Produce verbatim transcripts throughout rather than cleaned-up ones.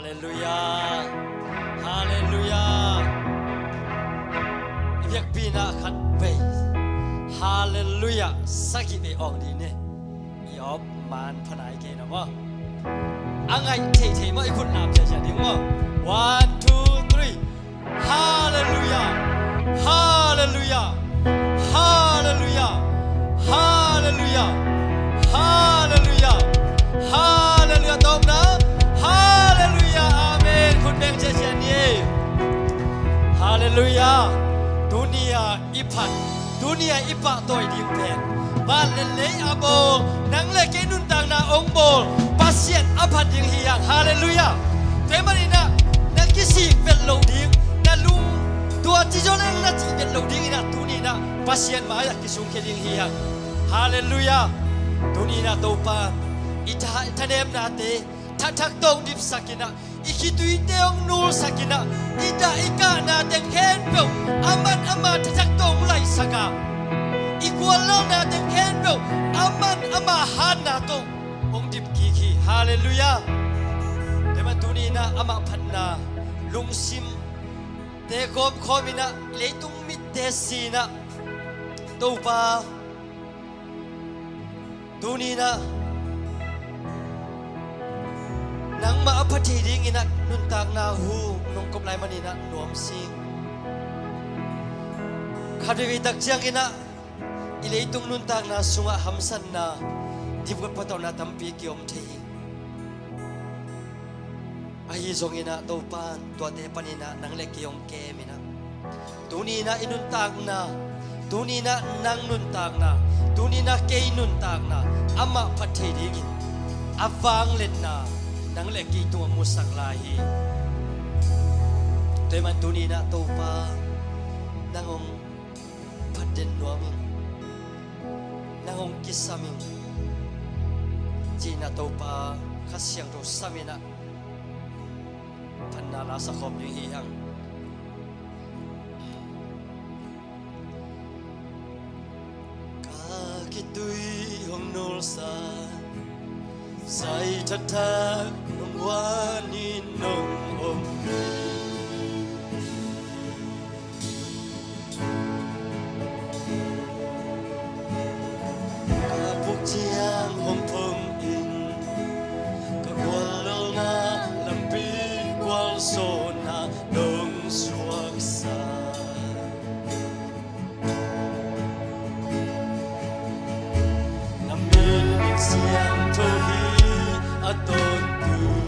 Halleluiah. Halleluiah. I biakpi-in ah khat vei Halleluiah sagih vei awng ding ni. I awp man pha nai kei na maw. A ngaih theithei maw, i khut lam ciacia ding maw. One, two, three. Halleluiah. Halleluiah. Halleluiah. Halleluiah. Halleluiah. Halleluiah. Tawpna. Halleluiah. Amen. Khut beng ciacia ni. Halleluiah. Tuni-a i phat, tuni-a i pahtawi ding pen, van le lei a bawl, nang le kei nuntakna hong bawl Pasian a phat ding hi hang. Halleluiah. Tua ahih manin ah na kisik vet loh ding, na lung tua ci zaw leng na cih vet loh dingin ah tuni-in ah Pasian mai-ah kisungkhia ding hi hang. Halleluiah. Tuni-in ah Topa, i tha-, thanemnate tha thak tawh hong dipsak in ah, i khituite hong nulsak in ah, i dah i kahna teng khempeuh aman ama tha thak tawh hong laihsak a, i guallelhna teng khempeuh aman ama hatna tawh hong dip kik hi. Halleluiah. Tua ahih manin tuni-in ah amah phatna lungsimte gawmkhawm in ah, i leitung mitte si in ah, Topa, tuni-in ah nangmah a pha thei dingin ah nuntakna hu nong kop lai manin ah nuam sing. Khat veivei tak ciangin ah i leitung nuntakna sungah hamsatna, dipkuat patauhna tampi kiom thei hi. Ahi zongin ah Topa, tuate panin ah nang le kei hong kem in ah, tuni-in ah i nuntakna, tuni-in ah nang nuntakna, tuni-in ah kei nuntakna amah phat thei dingin a vangliatna nang le kei tungah musak lai hi. Tua ahih manin tuni-in ah Topa, nang hong phatden nuam ing, nang hong kisam ing, ci-in ah Topa, Kha Siangtho sam in ah phatna la sakhawm ding hi hang. Ka khitui hong nulsak, sai thathak nong guanin nong om. Ka puk ciang hong phong in, ka guallelhna lampi gualzawhna nong suaksak. Na min siangtho hi a tawntung.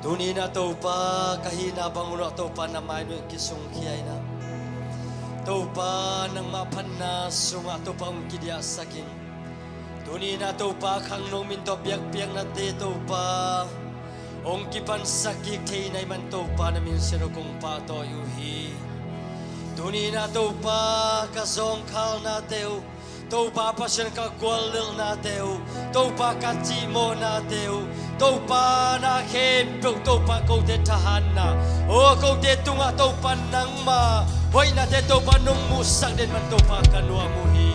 Tuni-in ah Topa, ka hihna bang un ah Topa, na mai nuih kisungkhia in ah, Topa, nangmah phatna sungah Topa hong kidiahsak in. Tuni-in ah Topa, khangno min tawh biakpiaknate Topa hong kipansak kik thei na hih man Topa, na min siangtho kong pahtawi uh hi. Tuni-in ah Topa, ka zawngkhalnate uh, Topa Pasian, ka guallelhnate uh, Topa ka cihmawhnate uh, Topa na khempeuh Topa kote thahatna, aw kote tungah Topa nangma hoihnate Topa nong muhsak den man Topa ka nuam uh hi.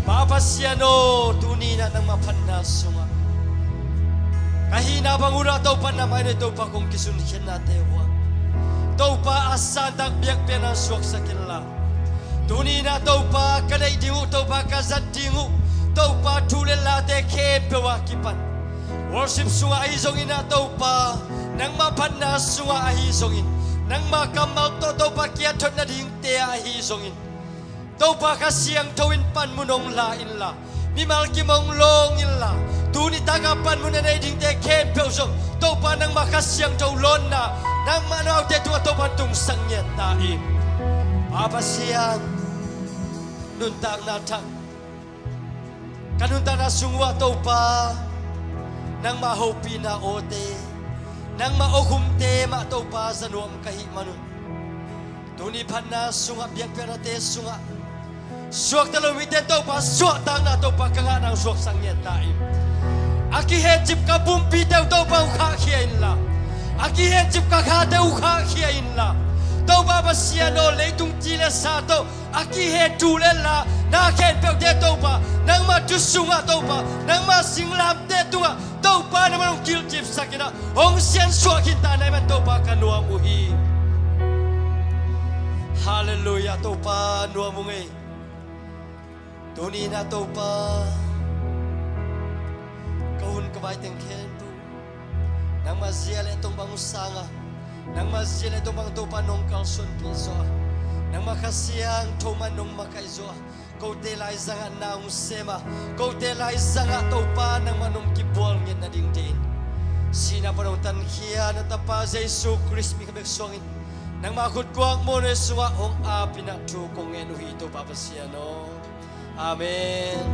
Pa Pasian aw, tuni-in ah nangma phatna sungah ka hihna bang un ah Topa na mai nuih Topa kong kisunkhiatnate uh ah Topa a santak biakpiakna suaksak inla, tuni-in ah Topa ka neih ding uh, Topa ka zat ding uh, Topa thu le late khempeuh a kipan worship sungah ahi zongin ah Topa, nangma phatna sungah ahi zongin, nangma kammal tawh Topa kiathot nadingte ah ahi zongin, Topa Kha Siangtho in panmun hong la inla, mimal kim hong lawng inla, tuni takah panmun a nei dingte khempeuh zong Topa nangma Kha Siangtho lawnna nangma naute tungah Topa tungsak ngiat ta in. Pa Pasian, nuntakna thak, ka nuntakna sung uh ah Topa, nangma hopihna awte, nangma awkhumte mah Topa za nuam ka hih man un, tuni phatna sungah, biakpiaknate sungah suakta lo mite in Topa suahtakna Topa ka ngahna hong suaksak ngiat ta in. A kihencip ka pumpite uh Topa uh khahkhia inla, a kihencip ka khate uh khahkhia inla, Topa Pasian aw, leitung ci le sa tawh a kihen thu le la na khempeuhte Topa, nangma thu sungah Topa, nangma singlamteh tungah Topa nangman hong kilcipsak in ah, hong siansuah khinta na hih man Topa ka nuam uh hi. Halleluiah, Topa nuam ung ei. Tuni-in ah Topa, ka hun ka vai teng khempeuh nangma zia le tongbang uh sangah, nangma zia le tongbang Topa nong kalsuanpih zaw a, nangma Kha Siangtho mah nong makaih zaw a, kote laizangah na hong sem a, kote laizangah Topa nangmah nong kibual ngiat nading dingin, sihna pan hong tankhia na Tapa Jesu Khrist min ka bek suangin, nangma khutkuak muanhuai sungah hong ap in ah thu kong ngen uh hi Topa Pasian aw. Amen.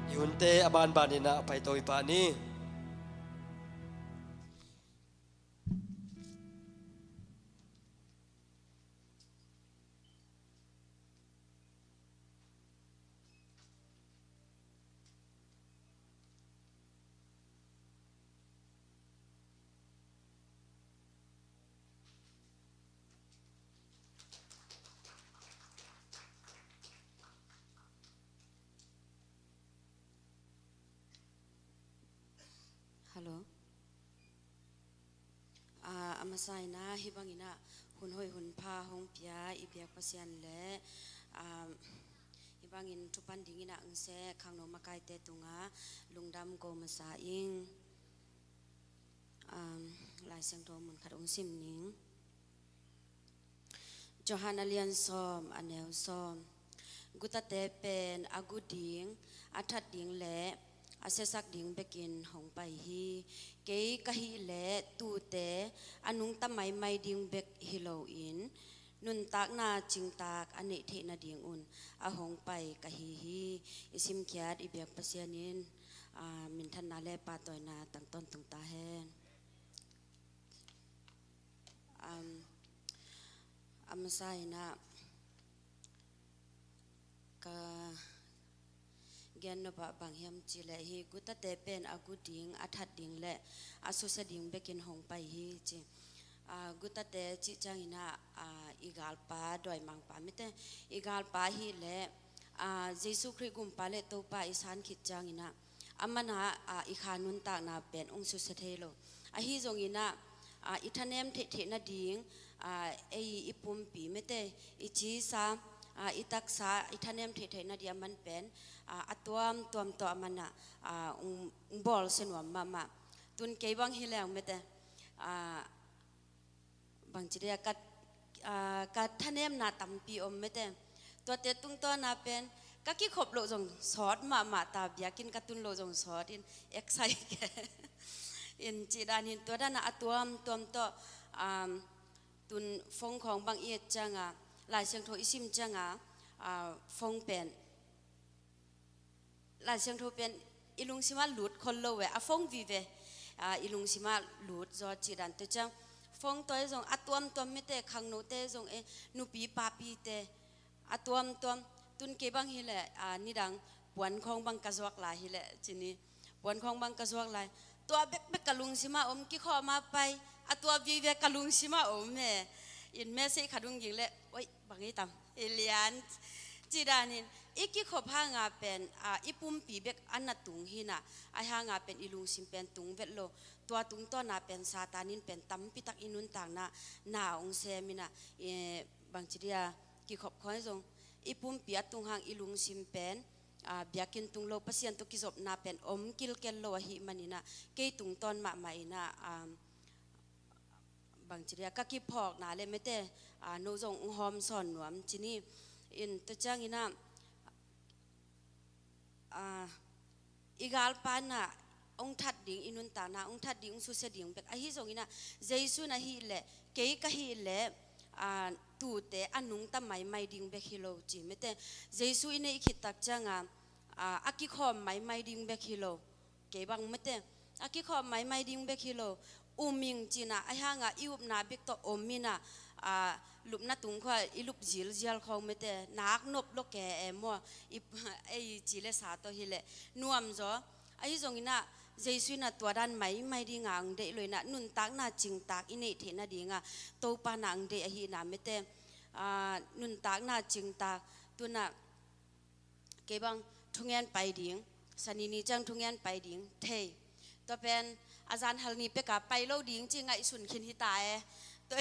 I hunte a banban in ah a paito i pah ni. Hello. Ah, a masa in ah hih bangin ah hun hoih hun pha hong pia i biak Pasian le, ah, hih bangin thupan dingin ah ungse khangno makaite tungah lungdam ko masa ing. Um, Lai Siangtho mun khat ung sim ning. Johan a lian sawm, a neu sawm. Gutate pen a gu ding, a that ding le a siasak ding bekin hong pai hi. Kei ka hih leh tuute a nungta maimai ding bek hi loin, nuntakna cingtak a neih theih nadingun a hong pai ka hi hi. I simkhiat i biak Pasian in, ah, minthanna le pahtawina tang tawntung ta hen. Um, a masa in ah ka gen nop ah bang hiam cih leh hih gutate pen a gu ding, a that ding le a susia ding bekin hong pai hi ci. Ah, gutate cih ciangin ah, ah, i galpa, dawimangpa mite, i galpa hi leh, ah, Jesu Khrih gumpa le Topa i san khit ciangin ah, a man ah, ah, i kha nuntakna pen ung susia thei lo. Ahi zongin ah, ah, i thanem theihtheih nading, ah, ei i pumpi mite, i cisa, ah, i taksa, i thanem theihtheih nading a man pen, ah, a tuamtuam tawh a man ah, ah, ung, ung bawl sia nuam mahmah. Tun kei bang hi leng mite, ah, bangci dia ka, ah, ka thanemna tampi om mite. Tuate tungtawna pen ka kikhop loh zong sawt mahmah ta, biakinn ka tun loh zong sawt in, excite ke. In cih dan in tua dan a tuamtuam tawh, um, tun phone khawng bang i et cianga, Lai Siangtho i sim cianga, uh, phone pen Lai Siangtho pen i lungsimah lut khol lo ve, a phone vive, ah, i lungsimah lut zaw cih dan. Tua ciang phone tawh zong a tuamtuam mite, khangnote zong e, nupi papite a tuamtuam. Tun kei bang hileh, ah, nidang puan khawng bang ka zuak lai hileh cini, puan khawng bang ka zuak lai, tua bekbek ka lungsimah om, kikhawm a pai a tua vive ka lungsimah om e. In message khat hong ging leh, oi, bang ei tam, i lian. Cih danin i kikhop hanga pen, a, i pumpi bek a na tung hi na, a hanga pen i lungsim pen tung vet lo. Tua tungtawna pen Satan in pen tampitak i nuntakna na hong sem hi na, e, bangci dia kikhop khawng zong i pumpi a tung hang i lungsim pen, a, biakinn tung lo, Pasian tawh kizopna pen om kilkel lo ahih manin a, kei tungtawn mahmah in a, a, bangci dia ka kiphawkna le mete, a, no zong hong hawm sawn nuam cini. In tua ciangin a, a, i galpa na hong that ding, i nuntakna hong that ding, hong susia ding bek ahi zongin a, Jesu na hih leh, kei ka hih leh, a, tuute a nungta maimai ding bek hi lo ci mete. Jesu i neih khit tak cianga, a, a kikhawm maimai ding bek hi lo. Kei bang mete, a kikhawm maimai ding bek hi lo. Um ing cina, a hanga i upna bek tawh om ina, a, lupna tung khua i lup zilzial khawng mete, nak nop lo ke e maw, i, ei ci le sa tawh hileh nuam zaw. Ahi zongin a, Jesu in a tua dan maimai dinga hong deih lo in a, nuntakna cingtak i neih theihna dinga Topa na hong deih ahi na mete, a, nuntakna cingtak. Tuna kei bang thungen pai ding, Sani ni ciang thungen pai ding thei. Tua pen a zan hal ni peka pai lo ding ci ngaihsun khin hi ta e. Tua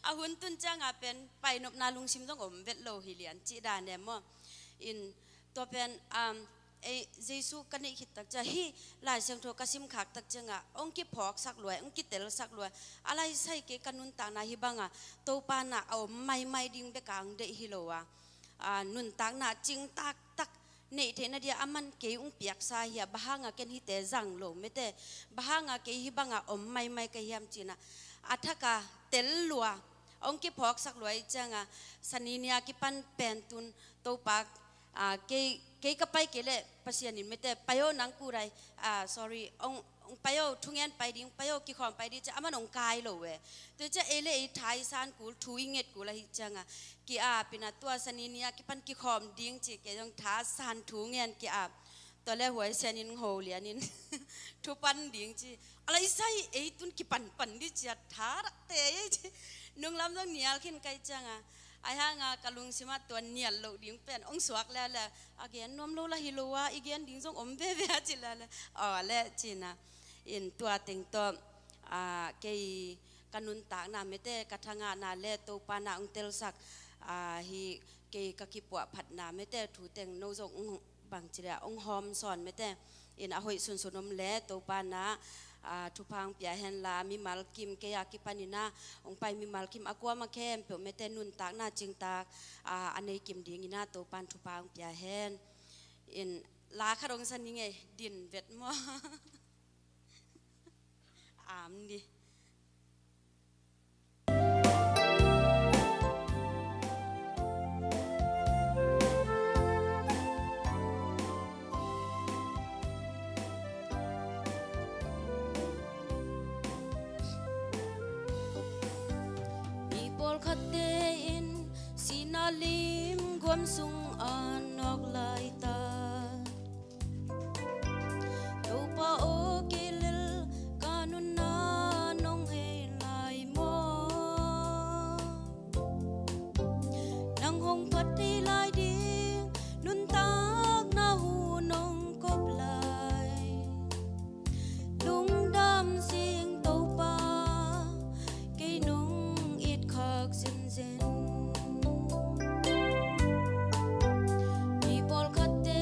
a hun tun cianga pen pai nopna lungsim zong om vet lo hi lian cih dan e maw. In tua pen, um, ei, Jesu ka neih khit tak cia, hih Lai Siangtho ka sim khak tak cianga hong kiphawksak luai, hong kitelsak luai. A laisai kei ka nuntakna hi banga Topa na a om maimai ding beka hong deih hi lo a, a, nuntakna cingtaktak neih theihna dia a man kei hong piaksa hi a, bang hanga ken hite zang lo mete, bang hanga kei hi banga om maimai ka hiam cina, a thaka tel lua, hong kiphawksak lua i cianga, Sani nia kipan pen tun Topa, a, kei, kei ka pai kei leh Pasian in mete, pai o nang kurai, a, sorry, hong, hong pai o, thungen pai ding, pai o, kikhawm pai ding cia, a man hong kai lo e. Tua cia ei le ei tha i san kul, thu i nget kul ahi cianga, ki-ap ina, tua Sani nia kipan kikhawm ding ci, kei zong tha san thu ngen ki-ap. Tua le huaisian in ho lian in thu pan ding ci. A laisai ei tun kipanpan di cia tha rak te ei ci. Nunglam zong nial khin kai cianga, a hanga ka lungsimah tua nial loh ding pen hong suak le le, a gen nuam lo la hi lo a, i gen ding zong om veve a ci le le. Aw le cina. In tua teng tawh, a, kei ka nuntakna mete, ka thangahna le Topa na hong telsak, a, hi kei ka kipuahphatna mete, thu teng no zong hong bangci le hong hawm sawn mete. In a hoih sunsun om le Topa na, a, thupha hong pia hen la, mimal kim kei a kipan ina hong pai mimal kim a kuama khempeuh mete nuntakna cingtak, a, a nei kim ding ina Topa in thupha hong pia hen. In la khat hong sa ning ei, din vet maw? Am ni. Mi pawlkhatte in sihna lim guam sung a nawk lai ta. Topa aw, kei lel ka nunna nong hei lai maw? Nang hong phat thei lai ding nuntakna hu nong kop lai. Lungdam sing Topa, kei nong it khak zenzen. Mi pawlkhatte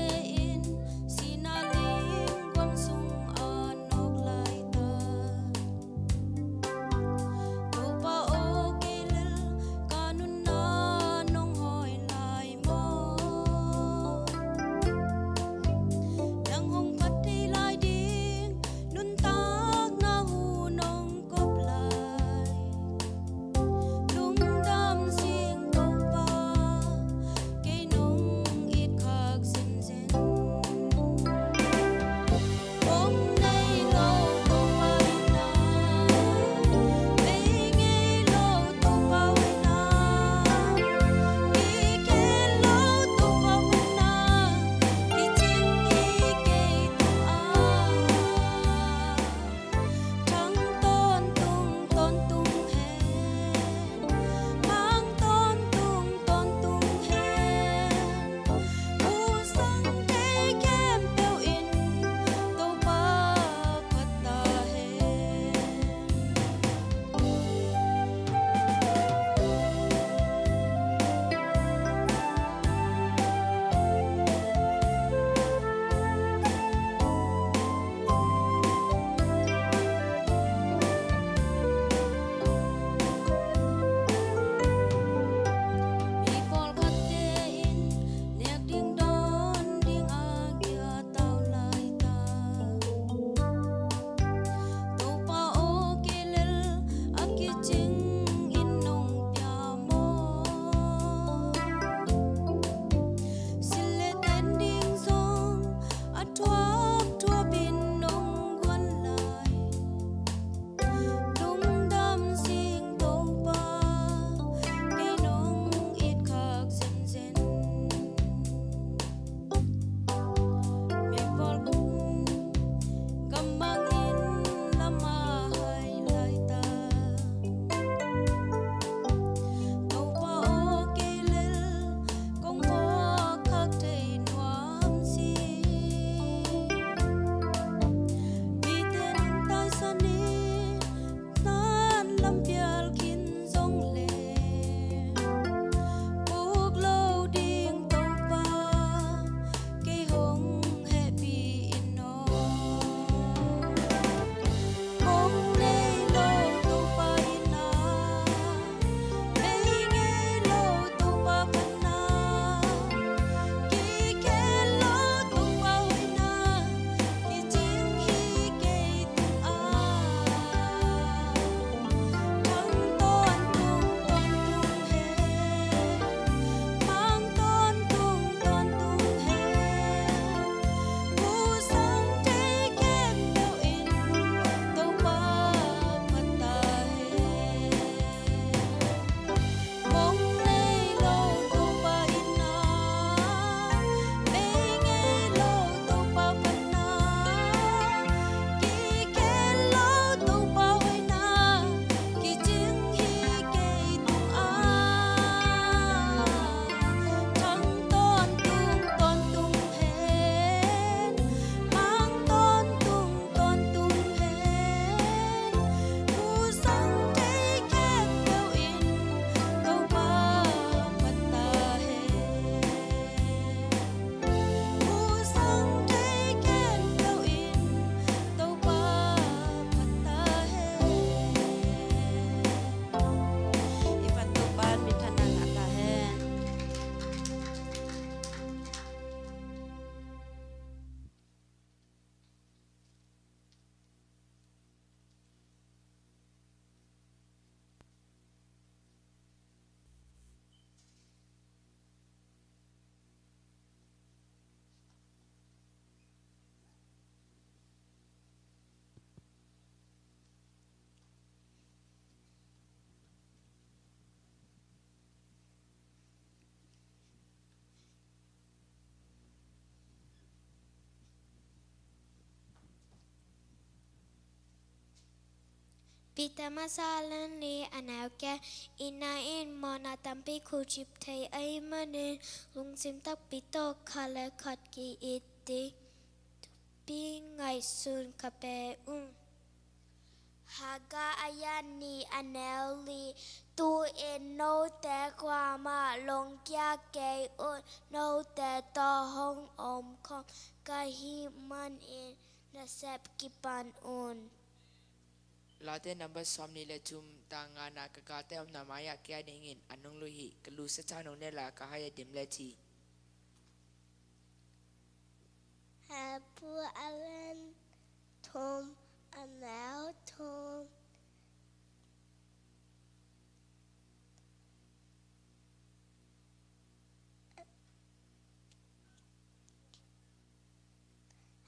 Peter masa lian li a neu giat. Itna in mawhna tampi khucip thei ahih manin lungsim takpi tawh khat le khat ki-it ding thupi ngaihsun kha pe un. Haggai a lian nih a neu li. Tu-in note kuamah lawngkia kei un. Note tawh hong omkhawm ka hih manin nasep kipan un. Late number sawmnih le thum, tang ngana. Ka galte omna mai-ah kia dingin an hong lui hi. Ka lusa chan hong nela ka hai a dim le thi. Hebru a lian thum a neu thum.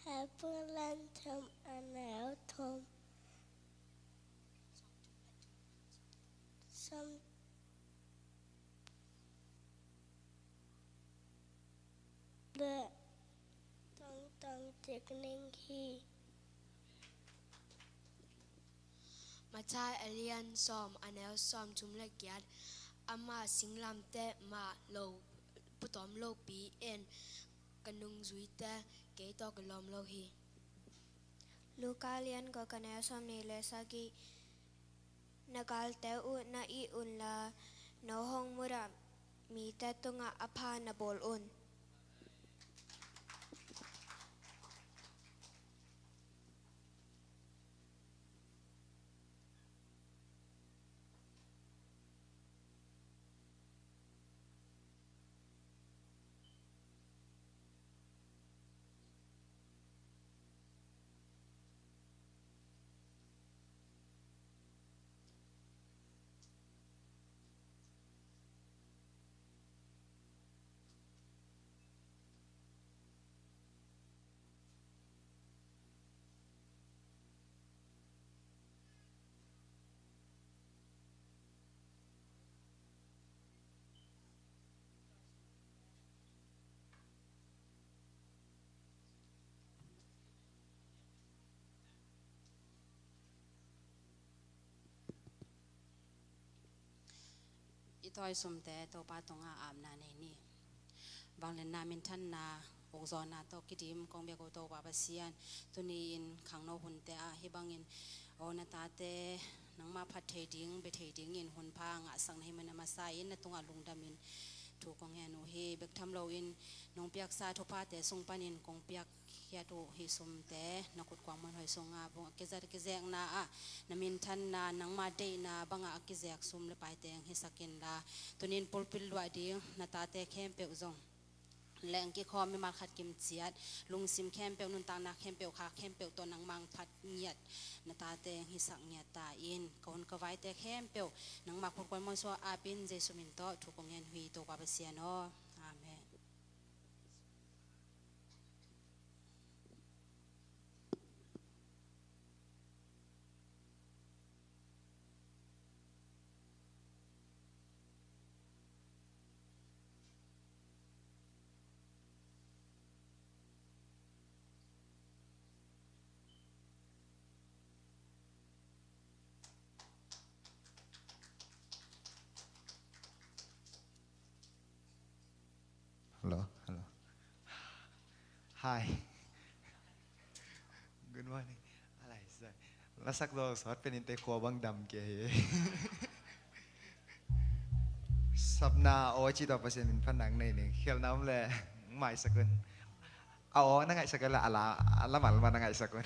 Hebru a lian thum a neu thum. Sawm le tangtang cik ning hi. Mathai a lian sawm a neu sawmthum le giat. Ama singlamteh mah lo, putawm lopi in ka nungzuite kei tawh kilawm lo hi. Luka a lian guk a neu sawmnih le sagih. Na galte uh na it unla, no hong mudah mite tungah a pha na bawl un. I tawisumte Topa tungah apna nei ni. Vangliatna, minthanna, ukzawhna tawh kidim kong biak uh Topa Pasian, tuni-in khangno hunte ah hih bangin aw na tate nangmah phat thei ding, bia thei dingin hunpha ngahsak na hih manin a masa in na tungah lungdamin thu kong ngen uh hi. Bek tham loin nong piaksa thuphate sung panin kong piak khiat uh hih sumte na khut kuang muanhuai sungah bawng a kizat kizekna ah na minthanna, nangmah deihna bangah a kizek sum le paite hong hisak inla, tuni-in pulpit luah ding na tate khempeuh zong leng kikhawm, mimal khat kimciat, lungsim khempeuh, nuntakna khempeuh, kha khempeuh tawh nangmah hong phat ngiat na tate hong hisak ngiat ta in. Ka hun ka vaite khempeuh nangmah khut kuang muanhuai sungah apin Jesu min tawh thu kong ngen uh hi Topa Pasian aw. Amen. Hello, hello. Hi. Good morning. Alai, sorry. Lasak lo sawt penin te khua bang dam kei hi. Sapna aw ci tawh Pasian min phatna nei ning. Khialhna om leh maisak un. A aw na ngaihsak un la, a la, a la malmal na ngaihsak un.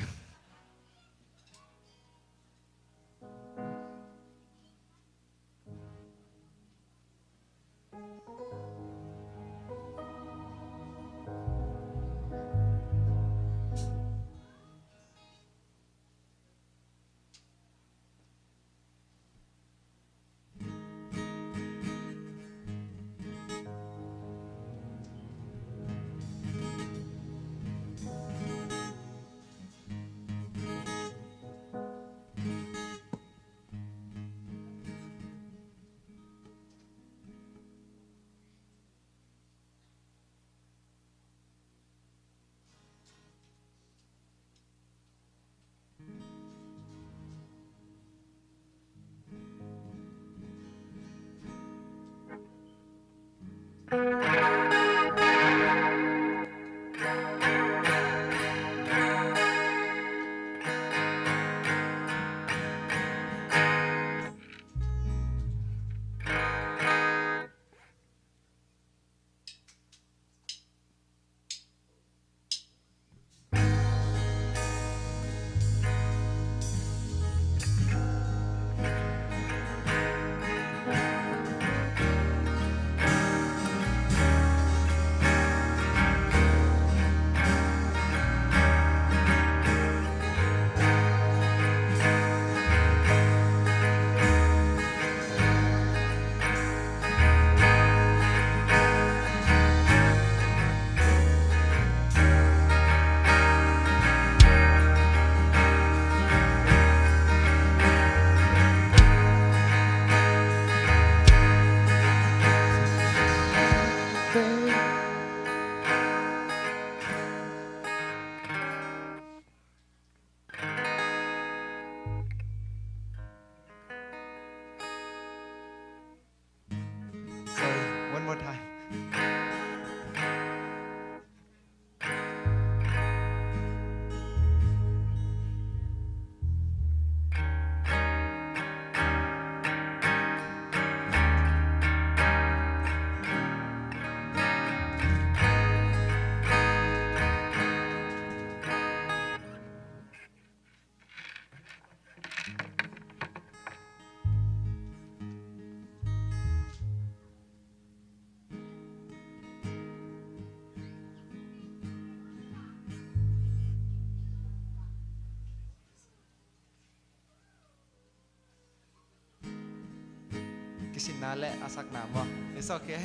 Kisinna le a sakna maw? It's okay.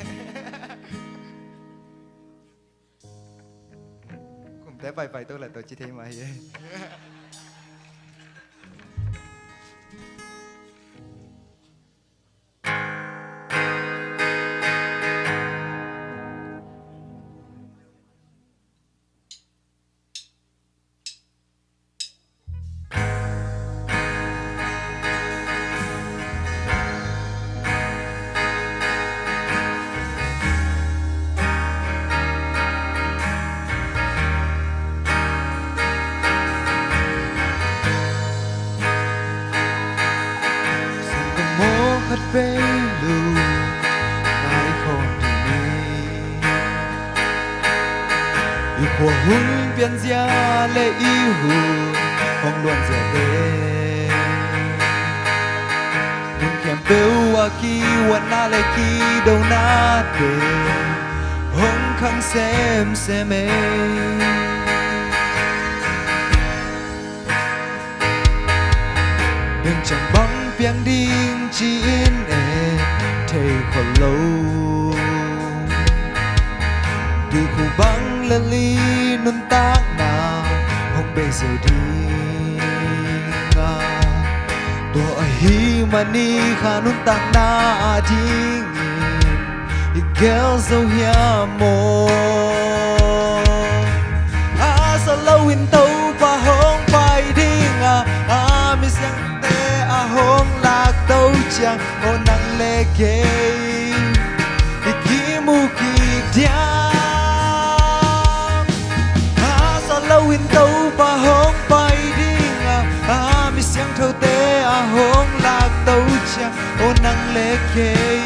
Kumte paipai to le to ci thei mah hi. Sanggamhaw khat vei lo nai khawm ding hi. I khua hun pianzia le i hun hong luanziate, hun khempeuh a kiuatna le kidonate hong khang semsem ei. Bang ciang bang piang ding ci-in en thei khol lo. Tuikhu bang lel i nuntakna hong bei ziau ding a, tua ahih manin kha nuntakna adingin i gel zo hiam maw? A sa loin Topa hong pai ding a, a misiangthote a hong lak to ciang, aw nang le kei i kimu kik diam. A sa loin Topa hong pai ding a, a misiangthote a hong lak to ciang, aw nang le kei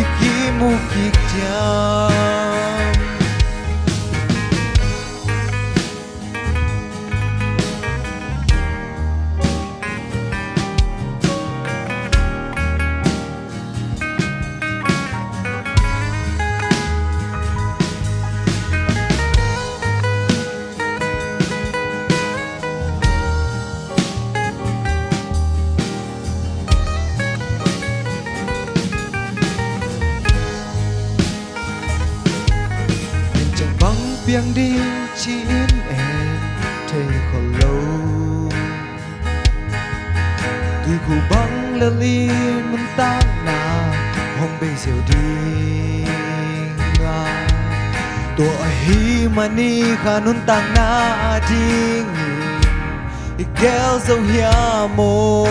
i kimu kik diam. Bang ciang bang piang ding ci-in en thei khol lo. Tuikhu bang lel i nuntakna hong bei ziau ding a, tua ahih manin kha nuntakna adingin i gel zo hiam maw?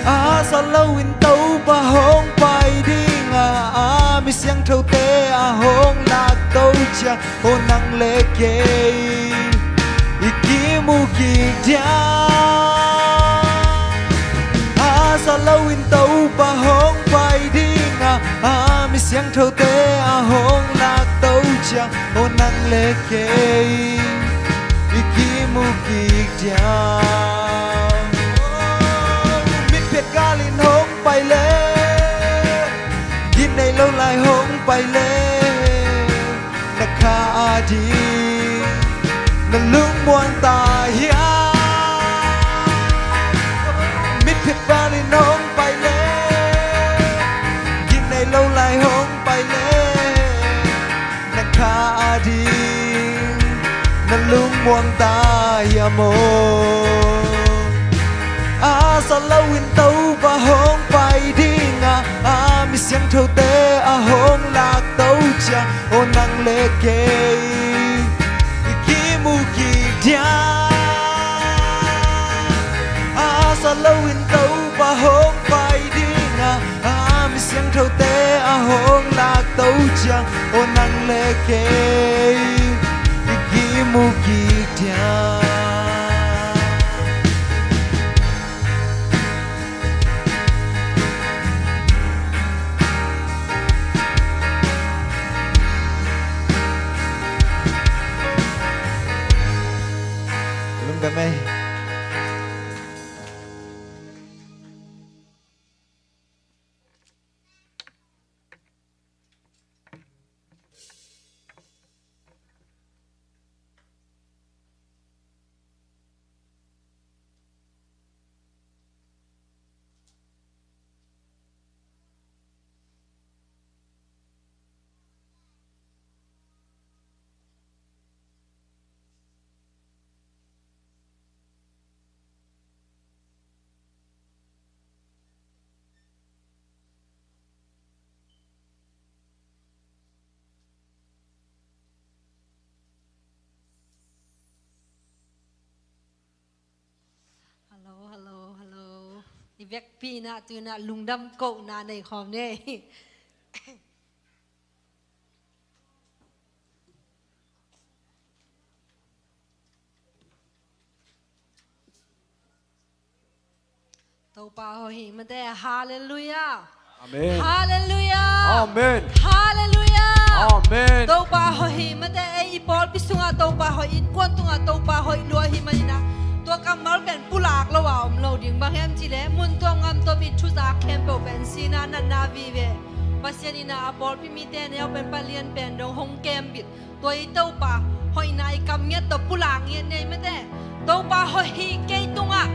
A sa loin Topa hong pai ding a, a misiangthote a hong lak to ciang, aw nang le kei i kimu kik diam. A sa loin Topa hong pai ding a, a misiangthote a hong lak to ciang, aw nang le kei i kimu kik diam. Mitphiat galin hong pai le, gitnei lo lai hong pai le, na kha ading na lungmuang ta hiam? Mitphiat galin hong pai le, gitnei lo lai hong pai le, na kha ading na lungmuang ta hiam aw? A sa loin Topa hong pai ding a, a misiangthote a hong lak to ciang, aw nang le kei i kimu kik diam. A sa loin Topa hong pai ding a, a misiangthote a hong lak to ciang, aw nang le kei i kimu kik diam. Lungdam ei. Vekpi in ah tu in ah lungdam kohna nei khawm ni. Topa hoih hi mate. Halleluiah. Amen. Halleluiah. Amen. Halleluiah. Amen. Topa hoih hi mate. Ei i pawlpi sungah Topa hoih, innkuan tungah Topa hoih lua hi manin ah tua kammal pen pulak lo a om lo ding. Bang hiam cih leh mun tuam ngam tuam i thuzak khempeuh pen sihna, natna vive. Pasian in ah a pawlpi mite neu pen palian pen dong hong kembit. Tua i Topa hoihna i kam ngiat tawh pulak ngiat ni ei mate. Topa hoih hi kei tungah.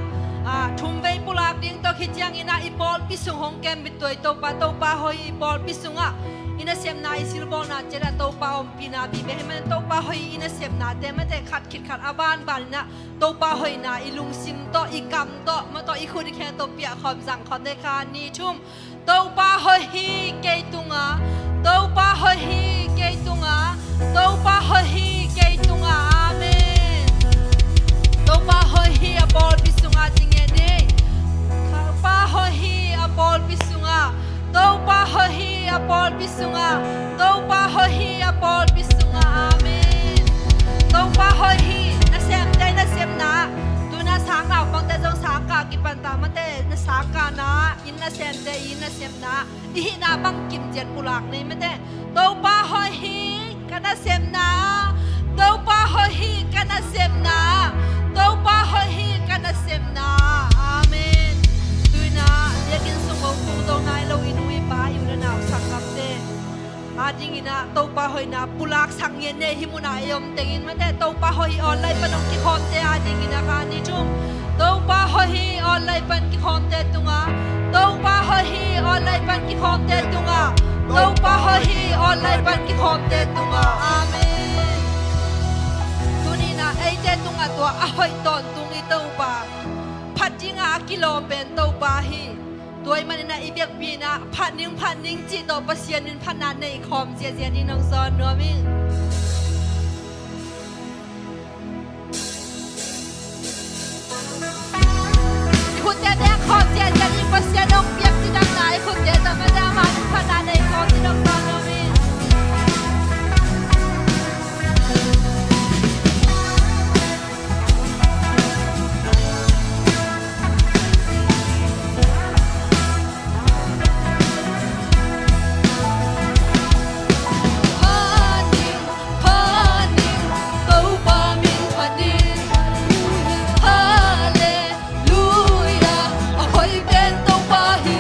Ah, thumvei pulak ding tawh khit ciangin ah i pawlpi sung hong kembit tua i Topa, Topa hoih hi i pawlpi sungah. I nasepna i silbawlna ciat ah Topa ompihna vive hi manin Topa hoih hi i nasepnate mate khat khit khat a banban in ah Topa hoihna i lungsim tawh, i kam tawh, mah tawh i khut i khe tawh piak khawm zang khawm ni, khat, nih, thum. Topa hoih hi kei tungah, Topa hoih hi kei tungah, Topa hoih hi kei tungah. Amen. Topa hoih hi a pawlpi sungah ci ngiat ni. Topa hoih hi a pawlpi sungah, Topa hoih hi a pawlpi sungah, Topa hoih hi a pawlpi sungah. Amen. Topa hoih hi. Nasemte nasepna, tu in ah sang naupangte zong sang kah kipan ta mate, na sang kahna, inn nasemte inn nasepna, i hihna bangkim ciat pulak ni ei mate. Topa hoih hi ka nasepna, Topa hoih hi ka nasepna, Topa hoih hi ka nasepna. Amen. Tu in ah biakinn sung bang phungto nai lo i nu i pa, i u le nau, sanggamte adingin ah Topa hoihna pulaksak ngiat ni ei, hih munah i om tengin mate. Topa hoih hi online pan hong kikhawmte adingin ah, khat, nih, thum. Topa hoih hi online pan kikhawmte tungah, Topa hoih hi online pan kikhawmte tungah, Topa hoih hi online pan kikhawmte tungah. Amen. Tuni in ah eite tungah tua a hoih tawntung i Topa, phat dingah a kilawm pen Topa hi. Tua ahih manin ah i biakpi in ah phat ning, phat ning cih tawh Pasian min phatna nei khawm ziahziah ding, nong zawn nuam ing. I khutte bek khawm ziahziah ding, Pasian hong piak cidamna i khutte tawh mate, ama min phatna nei khawm ding, nong zawn nuam ing. Phat ning, phat ning, Topa min phat ning. Halleluiah, a hoih pen Topa hi.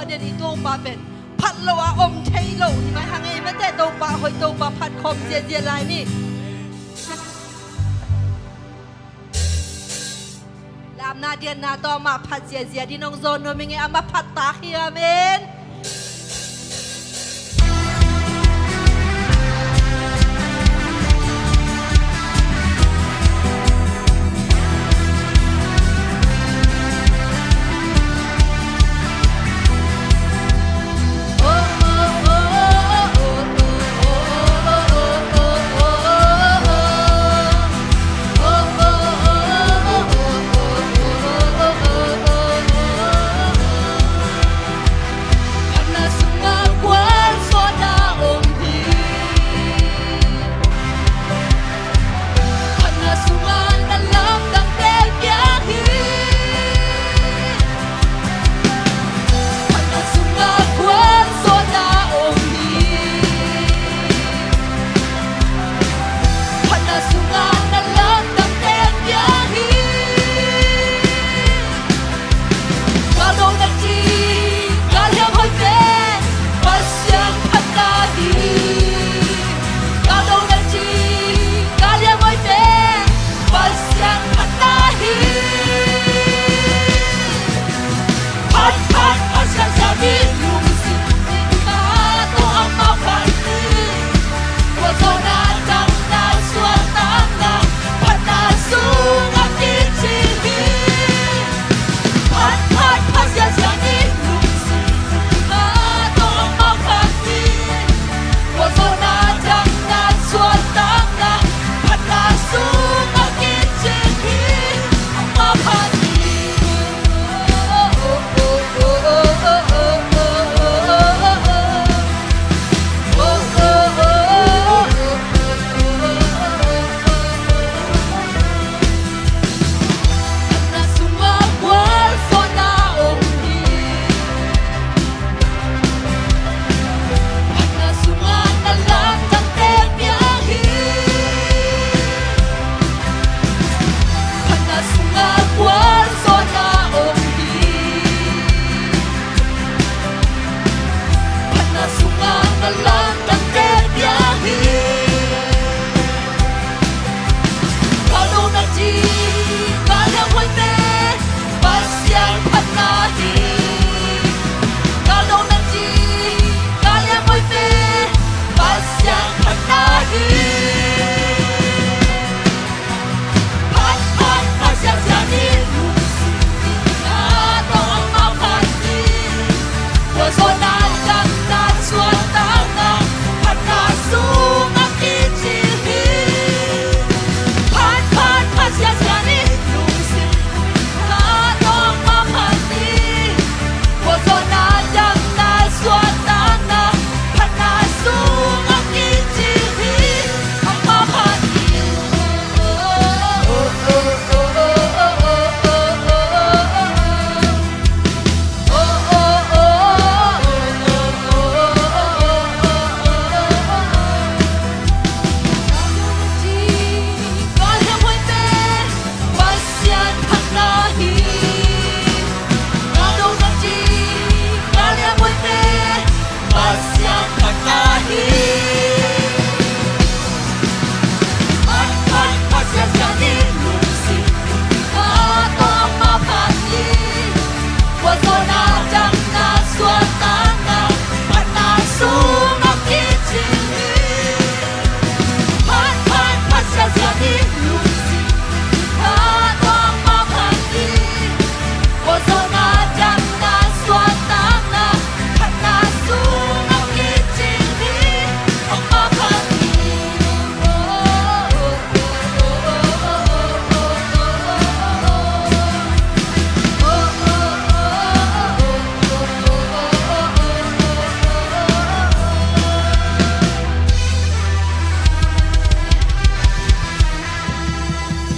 Tua den i Topa pen phat lo a om thei lo hi mai hang ei mate. Topa hoih, Topa phat khawm ziazia lai ni. Lamna dianna tawh amah phat ziazia ding hong zawn nuam ing ei. Amah phat tak hi. Amen.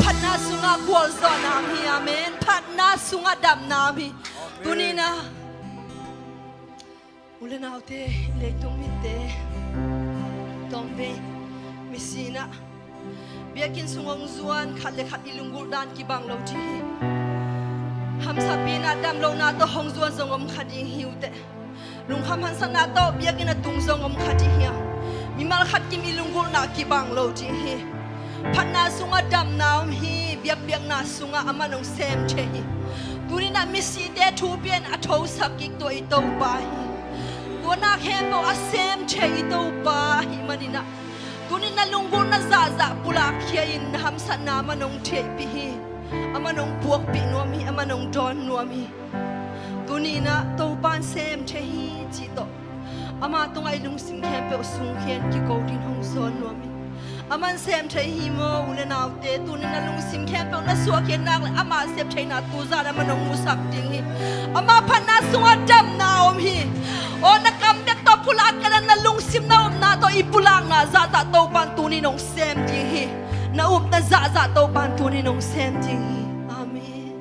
Phatna sungah gualzawhna om hi. Amen. Phatna sungah damna om hi. Tuni-in ah u le naute, leitung mite, tawmvei misi-in ah biakinn sung hong zuan khat le khat i lunggulh dan kibang lo ci hi. Hamsatpi in ah damlohna tawh hong zuan zong om kha ding hi uh teh. Lungkham haksatna tawh biakinn a tung zong om kha ding hi a, mimal khat kim i lunggulhna kibang lo ding hi. Phatna sungah damna om hi. Biakpiakna sungah amah nong sem thei hi. Tuni in ah misite thu pia in a thosak kik tua i Topa hi. Tua na khempeuh a sem thei i Topa hi manin ah, tuni in na lunggulhna zahzah pulak khia in, na hamsatna amah nong theihpih hi. Amah nong puakpih nuam hi. Amah nong dawn nuam hi. Tuni in ah Topa in sem thei hi cih tawh ama tungah i lungsim khempeuh sungkhia in kiko dingin hong zawn nuam hi. Amah in sem thei hi maw u le naute? Tuni in na lungsim khempeuh na suahkhiat nak leh ama sep theihna tu zan amah nong musak ding hi. Ama phatna sungah damna om hi. Aw, na kam bek tawh pulak kei leh na lungsim na upna tawh i pulakna zahzah Topa in tuni nong sem ding hi. Na upna zahzah Topa in tuni nong sem ding hi. Amen.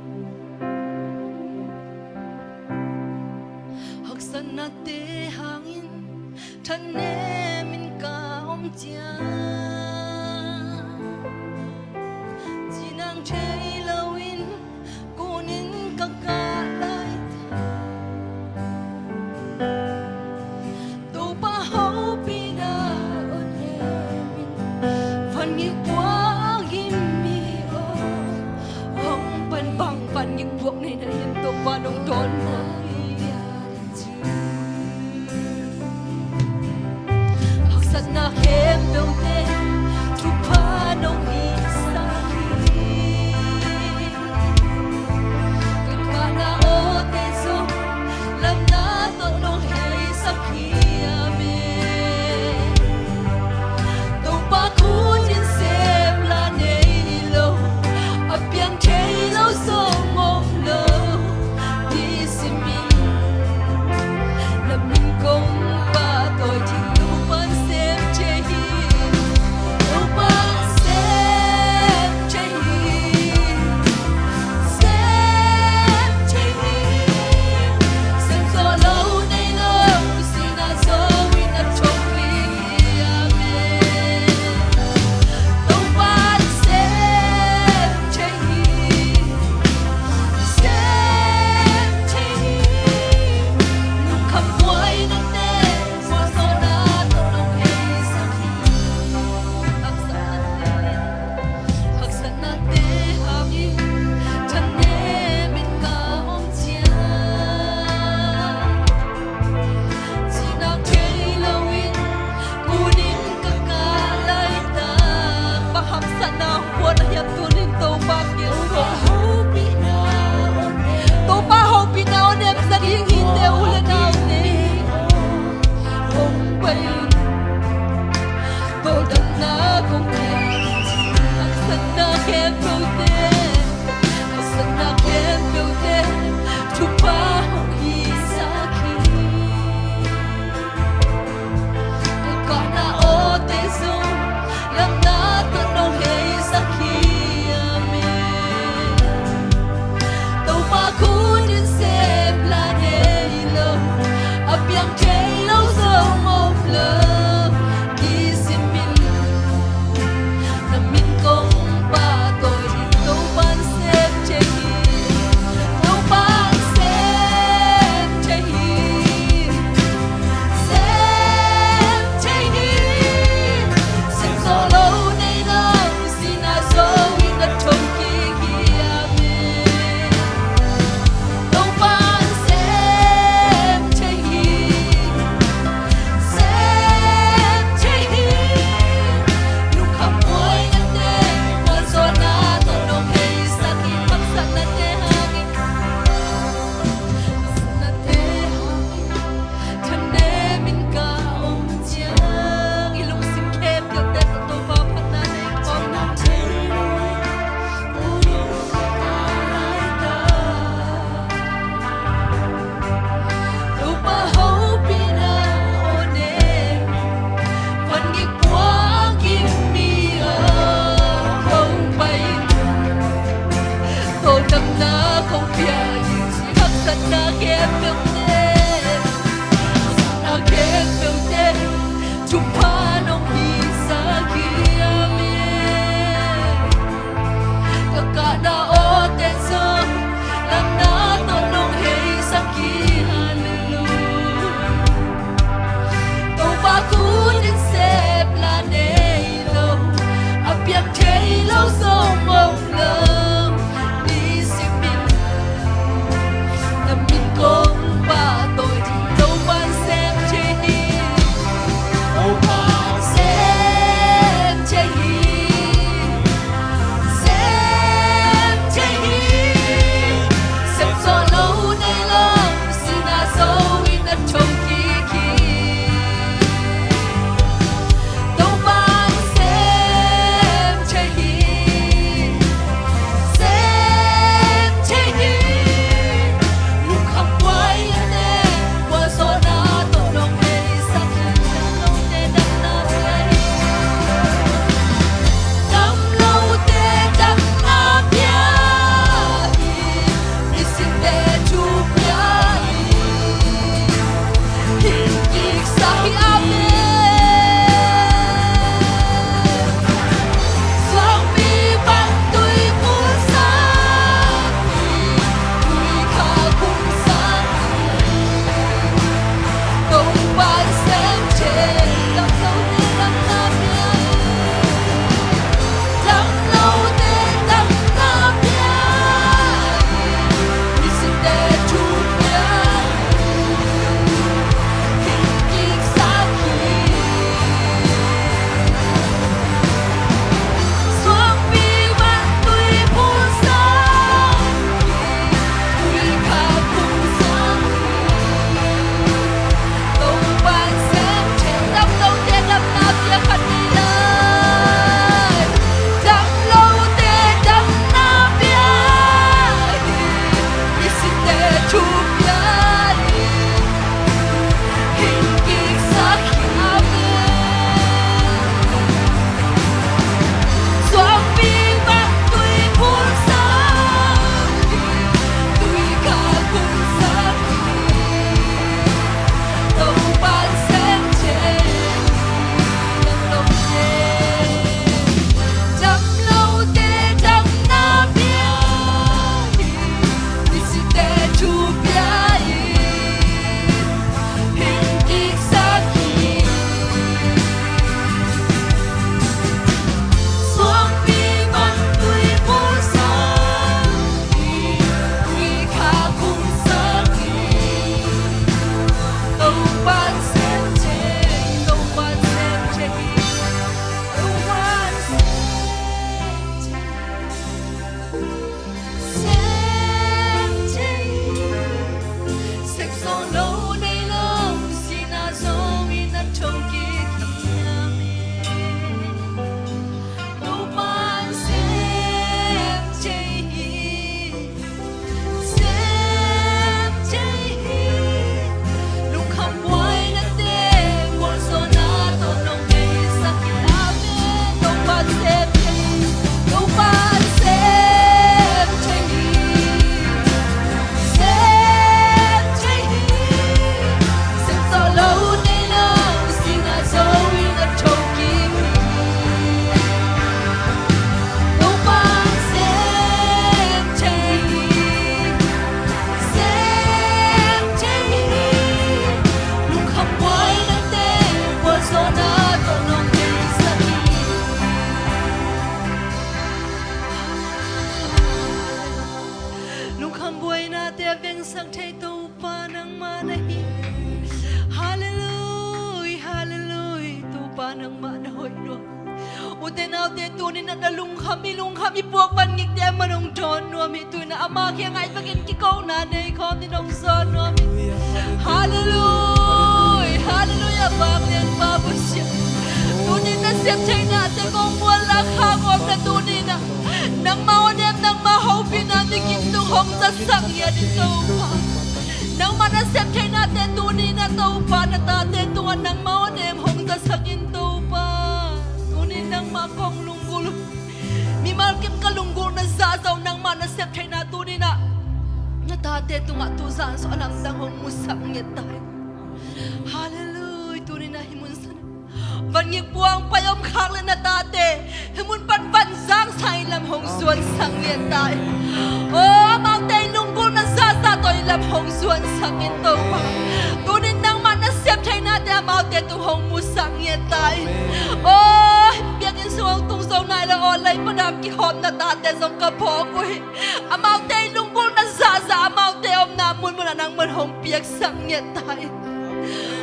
Haksatnate hangin thanem in ka om ciang, cinang thei loin kunin ka kah lai. Topa hopihna aw, nemin van ngikbuak in mi aw. Hong pan bang van ngikbuak nei na hiam? Topa nong dawn nuam hi. Haksatna khempeuhte thupha nong hisak hi. Ka kahna awte zong lamna tawh nong heisak hi. Amen. Topa khut in sem la nei lo, a piang thei lo zong om lo. Nisim Te naute tuni-in ah na lungkham, i lungkham i puak van ngikte a man hong dawn nuam hi. Tuni-in ah ama kiangah i vekin kikona nei khawm dingin hong zawn nuam hi. Halleluia, halleluia, vanglianpa Pasian. Tuni-in na sep theihnate kong mual lak khak om na tuni-in ah nangmah onem, nangmah hopihna nikim tung hong zatsak ngiat in Topa. Nangmah na sep theihnate tuni-in ah Topa na tate tungah nangmah onem hong zatsak in Topa. Tuni-in nangmah kong lunggulh uh. Mimal kim ka lunggulhna zahzah uh nangmah na sep theihna tuni-in ah na tate tungah tuzan sung a lamdang hong musak ngiat ta in. Halleluia, tuni-in ah hih mun san van ngik puang pai om khak le na tate hih mun pan van zangsa in lam hong zuansak ngiat ta in. Aw, amaute i lunggulhna zahzah tawh in lam hong zuansak in Topa. Tuni-in nangmah na sep theihnate amaute tung hong musak ngiat ta in. Aw, biakinn sung hong tung zo nai lo, aw, lei pan a kikhawm na tate zong ka phawk uh hi. Amaute i lunggulhna zahzah amaute omna munmun ah nangman hong piaksak ngiat ta in.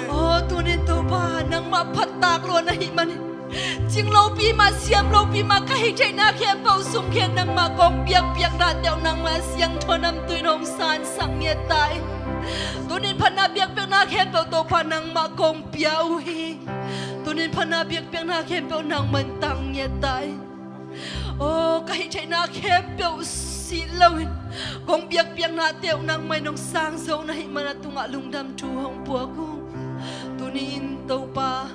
Aw, tuni-in Topa nangmah phattak lua na hih manin cing lopi mah, siam lopi mah ka hih theihna khempeuh sung khen nangmah kong biakpiaknate uh nangmah siangtho namtui in hong sansak ngiat ta in. Tuni-in phatna biakpiakna khempeuh Topa nangmah kong pia uh hi. Tuni-in phatna biakpiakna khempeuh nangman tang ngiat ta in. Aw, ka hih theihna khempeuh sih loin kong biakpiaknate uh nangmah in hong sang zo na hih man a tungah lungdam thu hong puak uh. Tuni-in Topa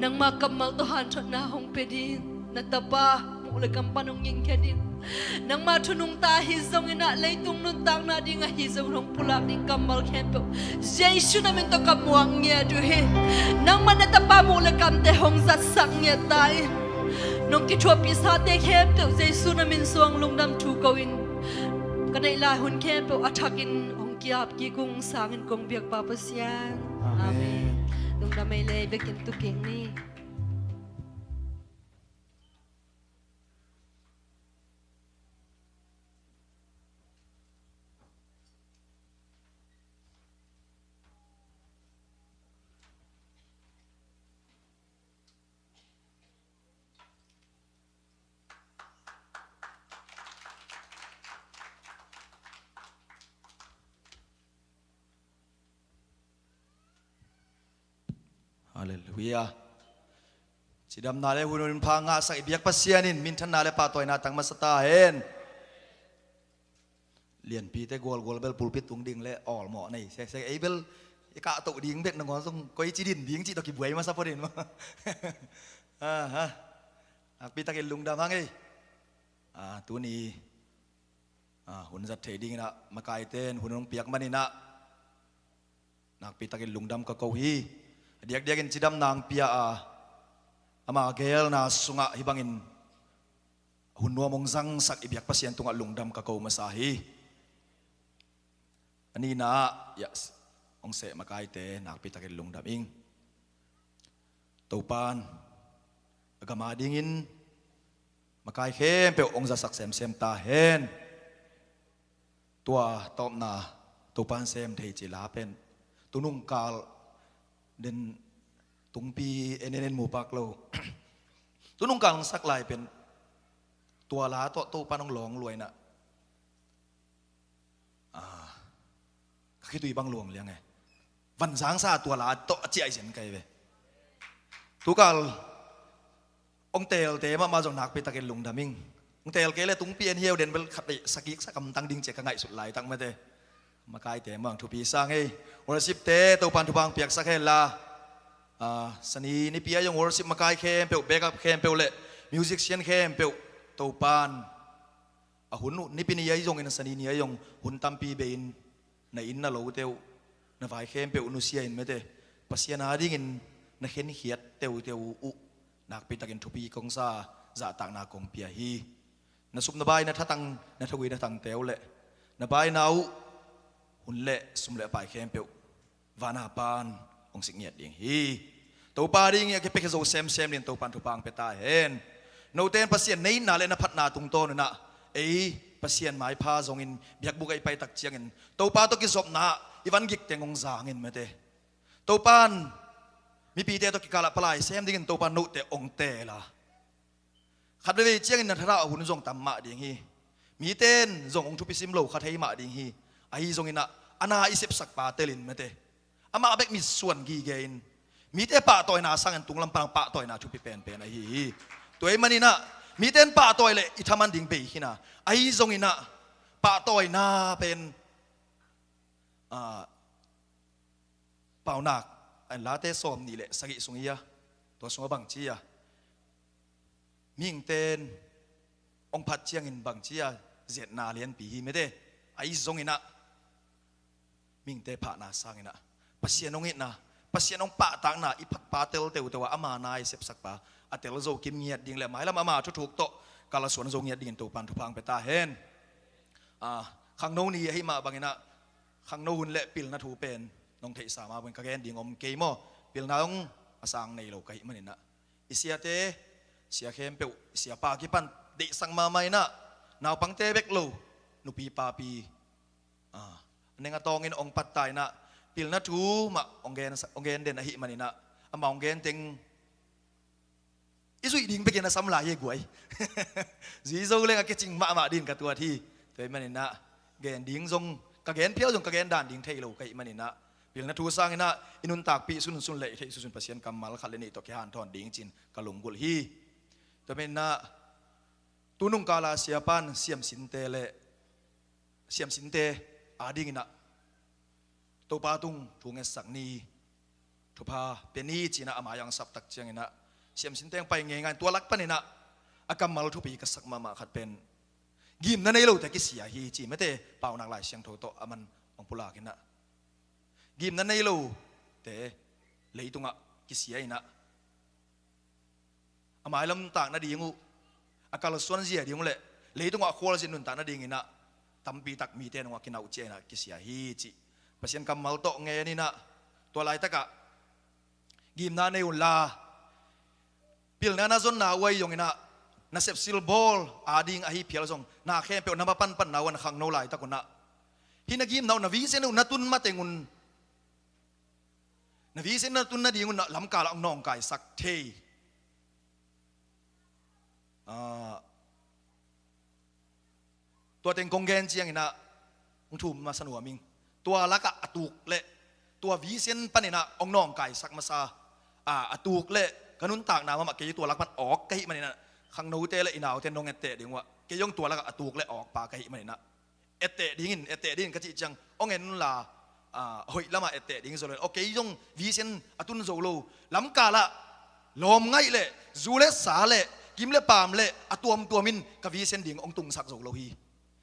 nangmah kammal tawh hanthotna hong pia ding, na tapa muh le kam pan hong ngingkhen in. Nangmah thu nungta ahi zongin ah leitung nuntakna ding ahi zongin hong pulak ding kammal khempeuh Jesu na min tawh ka muak ngiat uh hi. Nangmah na tapa muh le kamte hong zatsak ngiat ta in. Nong kithuahpihsate khempeuh Jesu na min suang lungdam thu ko-in ka neih lai hun khempeuh a thakin hong ki-ap kik ung. Sangin kong biakpa Pasian. Amen. Amen. Lungdam ei le, biakinn tu kik ni. Halleluia. Cidamna le hun hun pha ngahsak i biak Pasian in minthanna le pahtawina tang masa ta hen. Lianpite gualgual bel pulpit tung ding le awlmawh nei seksek, ei bel i kahtoh ding bek nangawn zong koi ci din ding cih tawh kibuai masa pawh din maw. Aha. Nakpitakin lungdam hang ei. Ah, tuni, ah, hun zat thei dingin ah makaite in hun hong piak manin ah nakpitakin lungdam ka ko hi. A diakdiakin cidamna hong pia a, ama geelna sungah hih bangin hun nuam hong zangsak i biak Pasian tungah lungdam ka ko masa hi. A nihna ah, ya, hong seh makaite nakpitakin lungdam ing. Topa'n a gam adingin makai khempeuh hong zasak semsem ta hen. Tua tawpna Topa'n sem thei ci la pen tunung kal den tungpi en en en mu pak lo. Tunung kal hong sak lai pen tua la tawh Topa'n hong lawng lua in ah, ah, ka khitui bang luang liang e. Van zangsa tua la tawh a ciah i zen kai ve. Tukal hong teelte mahmah zong nakpitakin lungdam ing. Hong teel kei le tungpi en hiau den bel khat vei sakik sakam tang ding ci-a ka ngaihsut laitak mate. Makaite mah thupi sa ing ei. Worshipte Topa'n thupha hong piaksak hen la. Ah, Sani nipi ah zong worship makai khempeuh, backup khempeuh le musician khempeuh Topa'n a hun uh, nipi ni ahi zongin, Sani ni ahi zong hun tampi bei-in na inn na lote uh, na vai khempeuh nusia in mate, Pasian adingin na khenkhiat teuteu uh nakpitakin thupi kong sa, zahtakna kong pia hi. Na sup na bai, na thatang, na thagui na thangte uh le na baina uh hun le sum le pai khempeuh van a Pa'n hong sik ngiat ding hi. Topa dingin a kipiakhia zo semsem dingin Topa'n thupha hong pia ta hen. Note in Pasian na itna le na phatna tungtawn un ah ei Pasian maipha zongin biakbuk ah i pai tak ciangin Topa tawh kizopna ah i van gik teng hong zang in mate. Topa'n Mipite tawh kikalah palai sem dingin Topa note ong teel a, khat veivei ciangin na thadah hun zong tam mah ding hi. Mite in zong ong thupi sim lo kha thei mah ding hi. Ahi zongin ah, a na i sepsak pa telin mate, amah bek mitsuan gige in, mite pahtawina sangin tunglam pan pahtawina thupi penpen ahi hi. Tua ahih manin ah, mite in pahtawi leh i thaman ding bei khin a, ahi zongin ah, pahtawina pen, ah, Paunak, a, Late sawmnih leh sagih sung hi a, tua sungah bang ci a, mihingte in ong phat ciangin bang ci a, zetna lianpi hi mate. Ahi zongin ah, mihingte phatna sangin ah, Pasian ong itna, Pasian ong pahtakna i phat pa tel teuteu a, ama na i sepsak pa a tel zo kim ngiat ding leh mailam ama thuthuk tawh kalsuan zo ngiat dingin Topan thupha ong pia ta hen. Ah, khangno ni ahih mah bangin ah, khangno hun leh pilna thu pen nong theihsa mah bangin ka gen ding om kei maw? Pilna zong a sang nei lo ka hih manin ah, i siate, sia khempeuh, i siapa kipan deihsak mahmah in ah, naupangte bek lo, nupi papi, ah, a neng a tawngin ong patta in ah, pilna thu mah ong gen, ong gen den ahih manin ah, amah ong gen teng i zuih ding bekin a sam lai hi guai. Zui zo leng a kicing mahmah dingin ka tuat hi. Tua ahih manin ah, gen ding zong, ka gen phial zong ka gen dan ding thei lo ka hih manin ah, pilna thu sangin ah i nuntakpih sunsun leh i theih sunsun Pasian kammal khat leh nih tawh kihanthawn ding ci-in ka lunggulh hi. Tua ahih manin ah, tu nungkal a siapan siamsinte leh, siamsinte adingin ah, Topa tung thu ngetsak ni, thupha pia ni ci-in ah a mai-ah ong sap tak ciangin ah, siamsinte ong pai ngeingai in tua lak panin ah, a kammal thupi ka sak mahmah khat pen, gimna nei lote kisia hi ci mate, Paunak Lai Siangtho tawh aman ong pulak in ah, gimna nei lote leitungah kisia in ah, a mailam nuntak nading uh, a kalsuan zia ding uh leh leitungah a khualzin nuntak nadingin ah, tampi tak mite nungah kinauh ciah in ah kisia hi cih Pasian kammal tawh ngen in ah, tua laitakah gimna nei unla, pilna na zonna uh ahi zongin ah, na sepsil bawl ading ahi phial zong, na khempeuh na mapanpanna uh a na khangno laitak un ah, hih na gimna uh, na vision uh na tun mateng un, na vision na tun nading un ah lamkal ah ong nawngkaisak thei. Ah, tua teng kong gen ciangin ah, ong thum masa nuam ing. Tua lakah a tuk leh, tua vision panin ah ong nawngkaisak masa, ah, a tuk leh ka nuntakna mahmah kei tua lak pan awk ka hih manin ah, khangnote leh i naute in ong etteh ding uh ah, kei zong tua lakah a tuk leh awkpa ka hih manin ah, etteh dingin, etteh dingin ka cih ciang, ong en unla, ah, hoih lamah etteh ding zo lo in, aw kei zong vision a tun zo lo, lamkal ah lawmngaih leh, zu leh sa leh, kim leh paam leh, a tuamtuam in ka vision ding ong tungsak zo lo hi.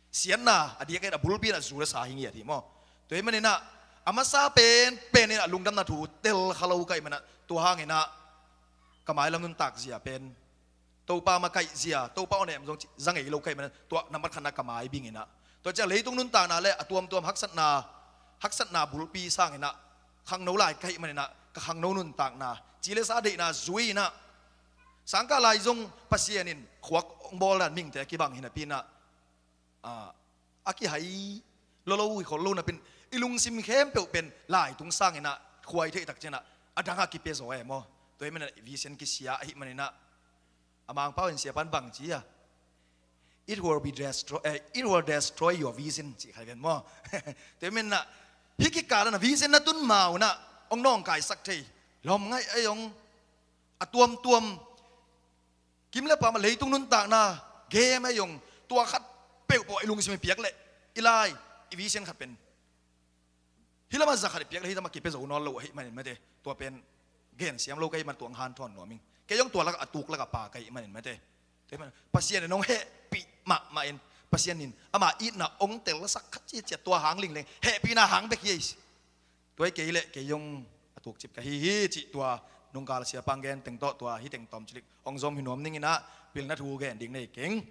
Siatna a diak in a bulpi in ah zu leh sa hi ngiat hi maw? Tua ahih manin ah, a masa penpen in ah lungdamna thu tel kha lo ka hih manin ah, tua hangin ah ka mailam nuntak zia pen, Topa makaih zia, Topa awnem zong ci, za ngei lo ka hih manin ah, tua nambat khatna ka maibing in ah, tua ciang leitung nuntakna leh a tuamtuam haksatna, haksatna bulpi sangin ah, khangno lai ka hih manin ah, ka khangno nuntakna, ci leh sa deihna zui in ah, sangkah lai zong Pasian in khuak ong bawl dan mihingte kibang hi napi in ah, ah, a kihai lo lo hi khol lo napi in, i lungsim khempeuh pen laitung sangin ah khuai theih tak ciangin ah, a dang ah kipia zaw e maw? Tua ahih manin ah vision kisia ahih manin ah, a Mangpau in siapan bang ci a, "It will be destroy, eh, it will destroy your vision," cih kha ven maw? Tua ahih manin ah, hih kikal ah na vision na tun ma un ah, ong nawngkaisak thei, lawmngaih ahi zong, a tuamtuam, kim leh paam ah leitung nuntakna, game ahi zong, tua khat peuhpeuh i lungsim i piak leh, i lai, i vision khat pen, hih lamah za khat i piak leh hih lamah kipia zo nawn lo ahih manin mate, tua pen gen siam lo ka hih man tua ong hanthawn nuam ing. Kei zong tua lakah a tuk lakah pa ka hih manin mate. Tua ahih man Pasian in ong hehpih mahmah in, Pasian in ama itna ong telsak khat ciatciat, tua hang lingleng hehpihna hang bek hi ei. Tua hi kei leh kei zong a tukcip ka hi hi cih tua nungkal siapa ong gen teng tawh tua hih teng tawm cilik ong zom hi nuam ning in ah, pilna thu gen ding nei keng.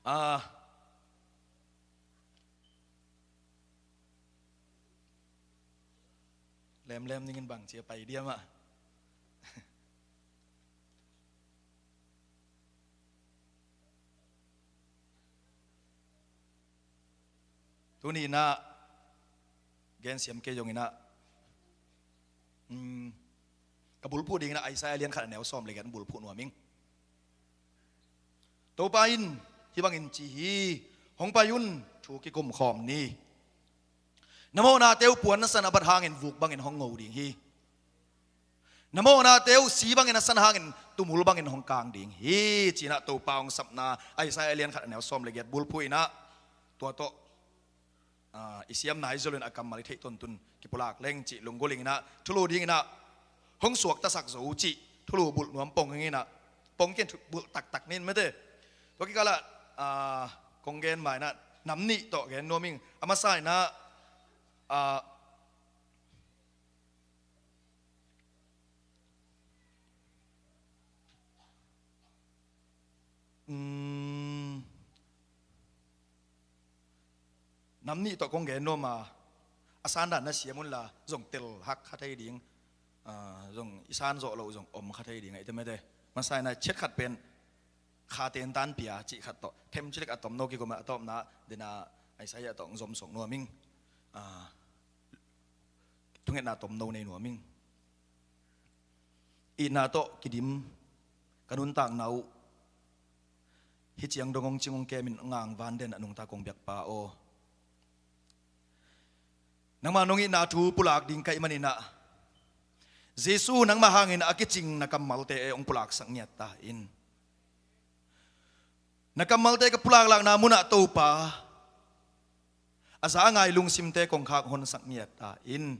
Ah, lemlem ning in bang ci a pai diam ah. Tuni in ah gen siam kei zongin ah, um, ka bulphuh dingin ah Isaiah lian khat a neu sawm le giat bulphuh nuam ing. Topa in hih bangin ci hi, hong pai un, thu kikum khawm ni. Na mawhnate uh puan na san a bat hangin vuk bangin hong ngo ding hi. Na mawhnate uh si bangin a san hangin tumul bangin hong kang ding hi, ci-in ah Topa hong sapna Isaiah lian khat a neu sawm le giat bulphuh in ah, tua tawh, ah, i siamna i zolin a kammal i theih tuntun kipulak leng cih lunggulh in ah, thulu dingin ah hong suaktasak zo uh cih thulu bulh nuam pong in ah, pong ken thu bulh taktak ning mete. Tua kikal ah, ah, kong gen ma in ah nam nih tawh gen nuam ing. A masa in ah, ah, um, nam nih tawh kong gen nuam a, a san dan na siam un la, zong tel hak kha thei ding, ah, zong i san zawh loh zong om kha thei ding a, i te mete. Masa in ah ciat khat pen kha tentan pia cih khat tawh them cilik a tomno kikum a, a tawpna dena Isaiah tawh hong zom suak nuam ing. Ah, thungetna tomno nei nuam ing. Itna tawh kidim ka nuntakna uh, hih ciang dong hong cing hong kem in, ngang van den a nungta kong biakpa aw, nangmah nong itna thu pulak ding ka hih manin ah, Jesu nangmah hangin a kicing na kammalte hong pulaksak ngiat ta in. Na kammalte ka pulaklakna munah Topa, a za a ngai lungsimte kongkhak honsak ngiat ta in.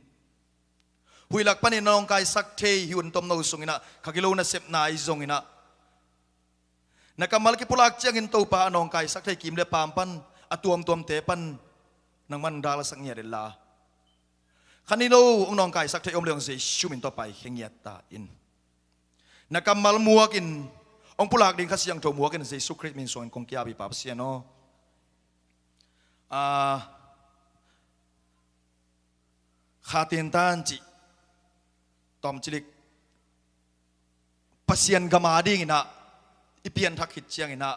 Huih lak panin na nawngkaisak thei hih hun tomno sungin ah, kha gilo nasepna ahi zongin ah, na kammal kipulak ciangin Topa, a nawngkaisak thei kim le paam pan, a tuamtuamte pan nangman dalsak ngiat inla, kha ni lo hong nawngkaisak thei om le hong Jesu min tawh paikhia ngiat ta in. Na kammal muakin hong pulak ding Kha Siangtho muakin Jesu Khrist min suangin kong ki-ap hi Pa Pasian aw. Ah, kha tentan cih tawm cilik Pasian gam a dingin ah i pianthak khit ciangin ah,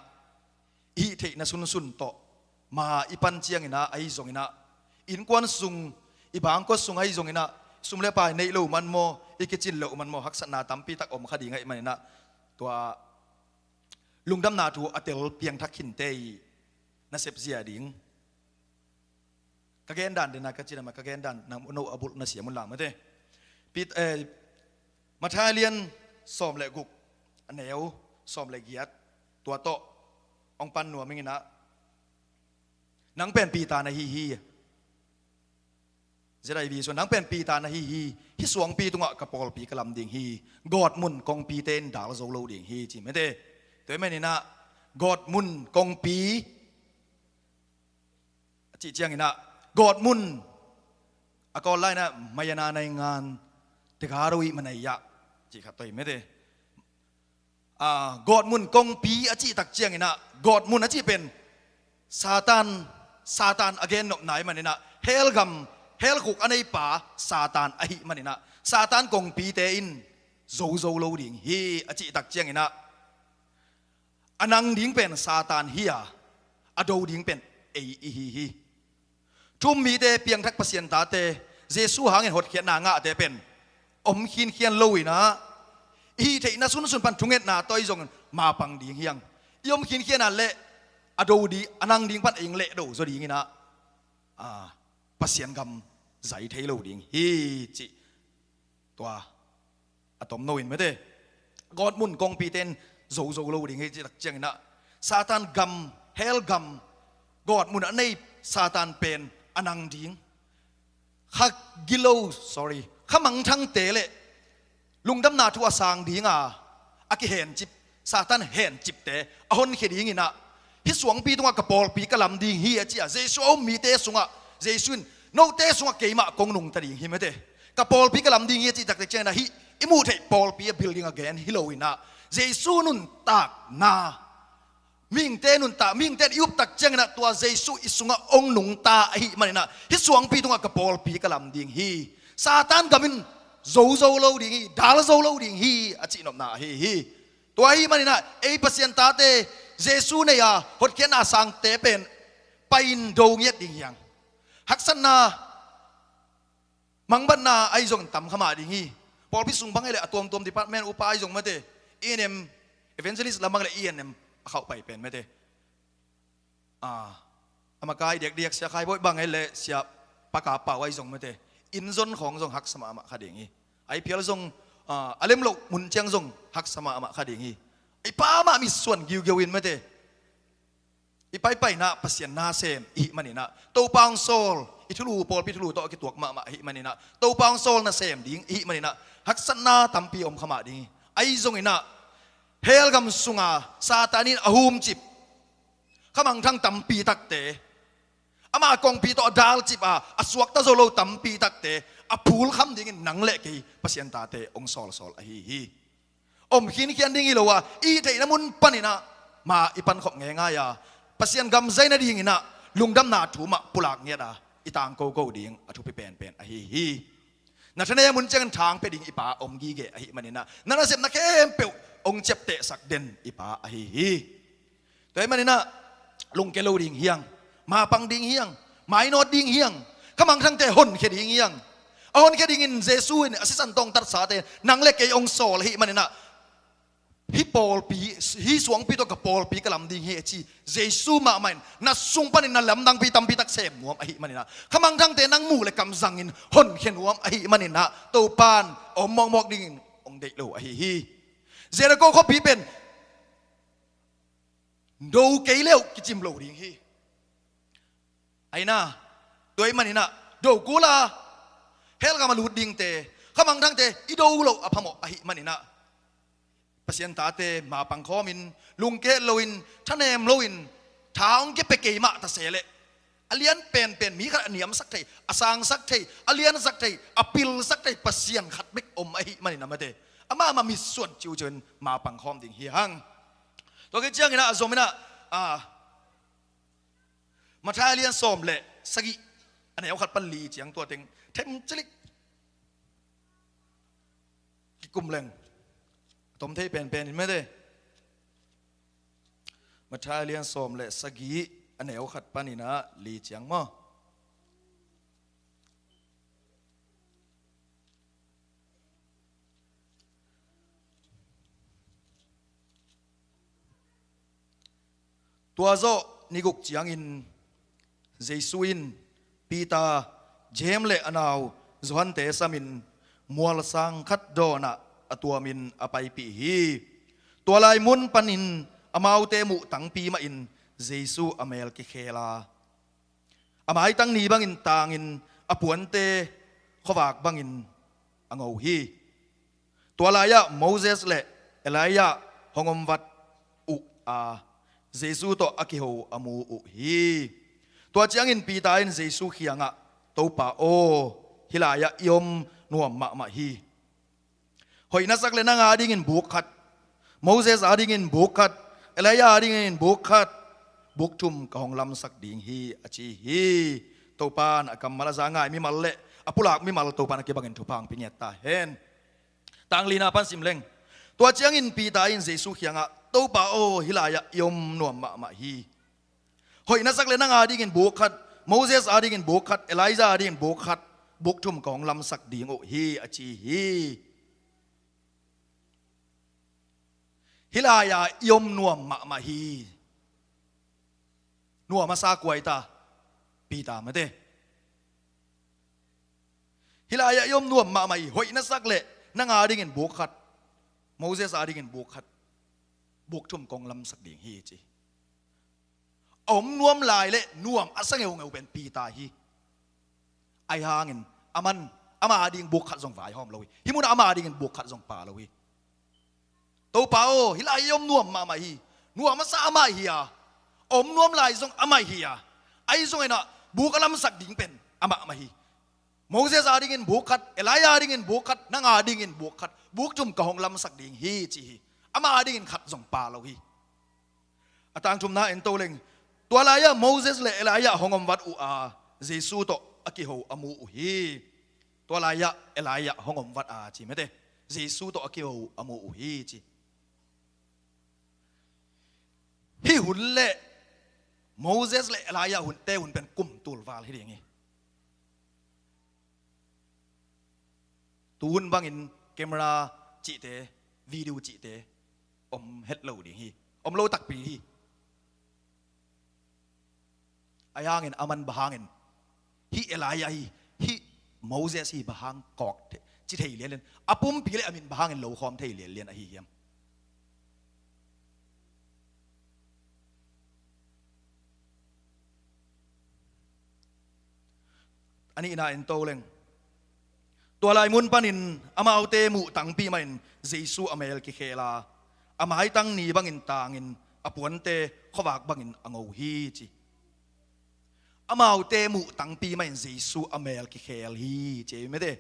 i hih theihna sunsun tawh ma i pan ciangin ah, ahi zongin ah, innkuan sung, i bangkua sung ahi zongin ah, sum le pai neih loh man maw, i kicin loh man maw, haksatna tampi tak om kha ding ahih manin ah, tua lungdamna thu a tel piangthak khinte i nasep zia ding. Ka gen dan dena ka cina ma, ka gen dan nang no a bulh na siam un lang mate. Pit, eh, Matthai lian sawm le guk, a neu sawm le giat, tua tawh hong pan nuam ing in ah, nang pen Peter na hi hi. Zia dai viso, nang pen Peter na hi hi. Hih suangpi tungah ka pawlpi ka lam ding hi. Gawtmun kongpite in dal zo lo ding hi, ci mate. Tua ahih manin ah, gawtmun kongpi a cih ciangin ah, gawtmun a Kawl lai-in ah, မရဏာနိုင်ငံ တံခါးတို့၏ မဏ္ဍိုင် cih khat tawh hi mate. Ah, gawtmun kongpi a cih tak ciangin ah, gawtmun a cih pen Satan, Satan a gennopna ahih manin ah, hell gam, hell khuk a neipa Satan ahih manin ah, Satan kongpite in zo zo lo ding hi a cih tak ciangin ah, a nang ding pen Satan hi a, a do ding pen ei i hi hi. Thu-um mite, piangthak Pasian tate, Jesu hangin hotkhiatna ngahte pen om khinkhian lo in ah, i hih theihna sunsun pan thungetna tawh ahi zongin ma pang ding hi hang. I om khinkhian a leh a do ding, a nang ding pan ei leh do zaw ding in ah, ah, Pasian gam zai thei lo ding hi, cih tua a tomno in mate. Gawtmun kongpite in zo zo lo ding hi cih tak ciangin ah, Satan gam, hell gam, gawtmun a nei Satan pen a nang ding, kha gilo, sorry, kha mangthangte le lungdamna thu a sang ding a, a kihencip, Satan hencipte a honkhia ding in ah, hih suangpi tungah ka pawlpi ka lam ding hi a ci a, Jesu a um mite sungah, Jesu in, note sungah keimah kong nungta ding hi mate. Ka pawlpi ka lam ding hi a cih tak ciangin ah, hih i muh theih pawlpi a building a gen hi lo in ah, Jesu nuntakna, mihingte nuntak, mihingte in i up tak ciangin ah, tua Jesu i sungah hong nungta ahih manin ah, hih suangpi tungah ka pawlpi ka lam ding hi. Satan gam in zo zo lo ding hi, dal zo lo ding hi a cihnopna ahi hi. Tua ahih manin ah, ei Pasian tate, Jesu nei a hotkhiatna sangte pen pai-in do ngiat ding hi hang. Haksatna, mangbatna ahi zongin tam kha mah ding hi. Pawlpi sung bang ei le a tuamtuam department upa ahi zong mate, E N M, evangelist lam bang le E N M a khauh pai pen mate, a, a makai diakdiak sia khai bawi bang ei le sia paka pau ahi zong mate, inn zon khawng zong haksa mahmah kha ding hi. A i phial zong, a, a lem loh mun ciang zong haksa mahmah kha ding hi. I pa mah mitsuan giugiau in mate, i paipaina Pasian nasem i hih maninah, Topa hong sawl, i thulu pawlpi thulu tawh a kituak mahmah i hih maninah, Topa hong sawl nasem ding i hih maninah, haksatna tampi om kha mah ding hi. Ahi zonginah, hell gam sunga Satan in a humcip khamangthang tampi takte, ama kongpi tawh a dalcip a, a suakta zo lo tampi takte a phulkham dingin nang le kei Pasian tate hong sawlsawl ahi hi. Om khinkhian ding hi lo a, i theihna mun paninah ma i pankhop ngeingai a, Pasian gam zai nadinginah lungdamna thu mah pulak ngiat a, i tangko ko ding a thupi penpen ahi hi. Na thanem mun ciangin thang pia ding i pa om gige ahi maninah, na nasepna khempeuh hong ciaptehsak den i pa ahi hi. Tua ahih maninah lungke lo ding hiang, mapang ding hiang, mainawt ding hiang, khamangthangte honkhia ding hiang. A honkhia dingin Jesu in a sisan tawh hong tatsate nang le kei hong sawl ahi maninah, hih pawlpi, hih suangpi tawh ka pawlpi ka lam ding hi a ci Jesu mahmah in na sung panin na lamdangpi tampi tak sem nuam ahi maninah, khamangthangte nang muh le kam zangin honkhia nuam ahi maninah, Topan a om mawkmawk dingin hong deih lo ahi hi. Jericho khuapi pen do kei leuh kicim lo ding hi. Aina, tua ahih maninah do kul a, hell gam a lut dingte, khamangthangte i do loh a phamawh ahi maninah, Pasian tate mapang khawmin, lungke loin, thanem loin, tha hong kipia kei mah ta se leh, a lian penpen mi khat a niamsak thei, a sangsak thei, a liansak thei, a pilsak thei Pasian khat bek om ahi maninah mate, amah mah mitsuan ciuciu in mapang khawm ding hi hang. Tua khit cianginah a zominah, a, Matthai a lian sawm le sagih, a neu khat pan li ciang tua teng them cilik kikum leng a tom thei penpen in mate. Matthai a lian sawm le sagih, a neu khat paninah li ciang maw? Tua zawh ni guk ciangin Jesu in Peter, James le a nau Johan te samin mualsang khat dawnah a tuamin a paipih hi. Tua lai mun panin amaute muh tangpi mahin Jesu a mel kikhel a, a maitang ni bangin tangin, a puante khuavak bangin a ngo hi. Tua lai-ah Moses le Elijah hong om vat uh a, Jesu tawh a kiho a mu uh hi. Tua ciangin Peter in Jesu kiangah, "Topa aw, hih lai-ah i om nuam mahmah hi. Hoih na sak le nang adingin buk khat, Moses adingin buk khat, Elijah adingin buk khat, buk thum ka hong lamsak ding hi," a ci hi. Topan a kammal a za ngai mimal le a pulak mimal Topan a kibangin thupha hong pia ngiat ta hen. Tang lina pan sim leng. Tua ciangin Peter in Jesu kiangah, "Topa aw, hih lai-ah i om nuam mahmah hi. Hoih na sak le nang adingin buk khat, Moses adingin buk khat, Elijah adingin buk khat, buk thum ka hong lamsak ding uh hi," a ci hi. Hih lai-ah i om nuam mahmah hi. Nuam a sa kua hi ta? Peter mate. Hih lai-ah i om nuam mahmah hi. Hoih na sak le nang adingin buk khat, Moses adingin buk khat, buk thum ka hong lamsak ding hi ci. A om nuam lai le nuam a sa ngeungeu pen Peter hi. Ahi hangin aman ama ading buk khat zong vaihawm lo hi. Hih munah ama adingin buk khat zong pia lo hi. "Topa aw, hih lai-ah i om nuam mahmah hi. Nuam a sa amah hi a, a om nuam lai zong amah hi a, ahi zonginah buk a lamsak ding pen amah mah hi. Moses adingin buk khat, Elijah adingin buk khat, nang adingin buk khat, buk thum ka hong lamsak ding hi," ci hi. Ama adingin khat zong pia lo hi. A tangthumna en to leng. Tua lai-ah Moses le Elijah hong om vat uh a, Jesu tawh a kiho a mu uh hi. Tua lai-ah Elijah hong om vat a ci mate. Jesu tawh a kiho a mu uh hi ci. Hih hun le Moses le Elijah hun te hun pen kum tul val hi ding hi. Tu hun bangin camera cihte, video cihte om het lo ding hi. Om lo takpi hi. Ahi hangin aman bang hangin hih Elijah hi, hih Moses hi bang hang kawk thei, ci thei lianlian, a pumpi le a min bang hangin lo khawm thei lianlian ahi hiam? A nihna en to leng. Tua lai mun panin amaute muh tangpi mahin Jesu a mel kikhel a, a maitang ni bangin tangin a puante khuavak bangin a ngo hi ci. Amaute muh tangpi mahin Jesu a mel kikhel hi ci ei mete.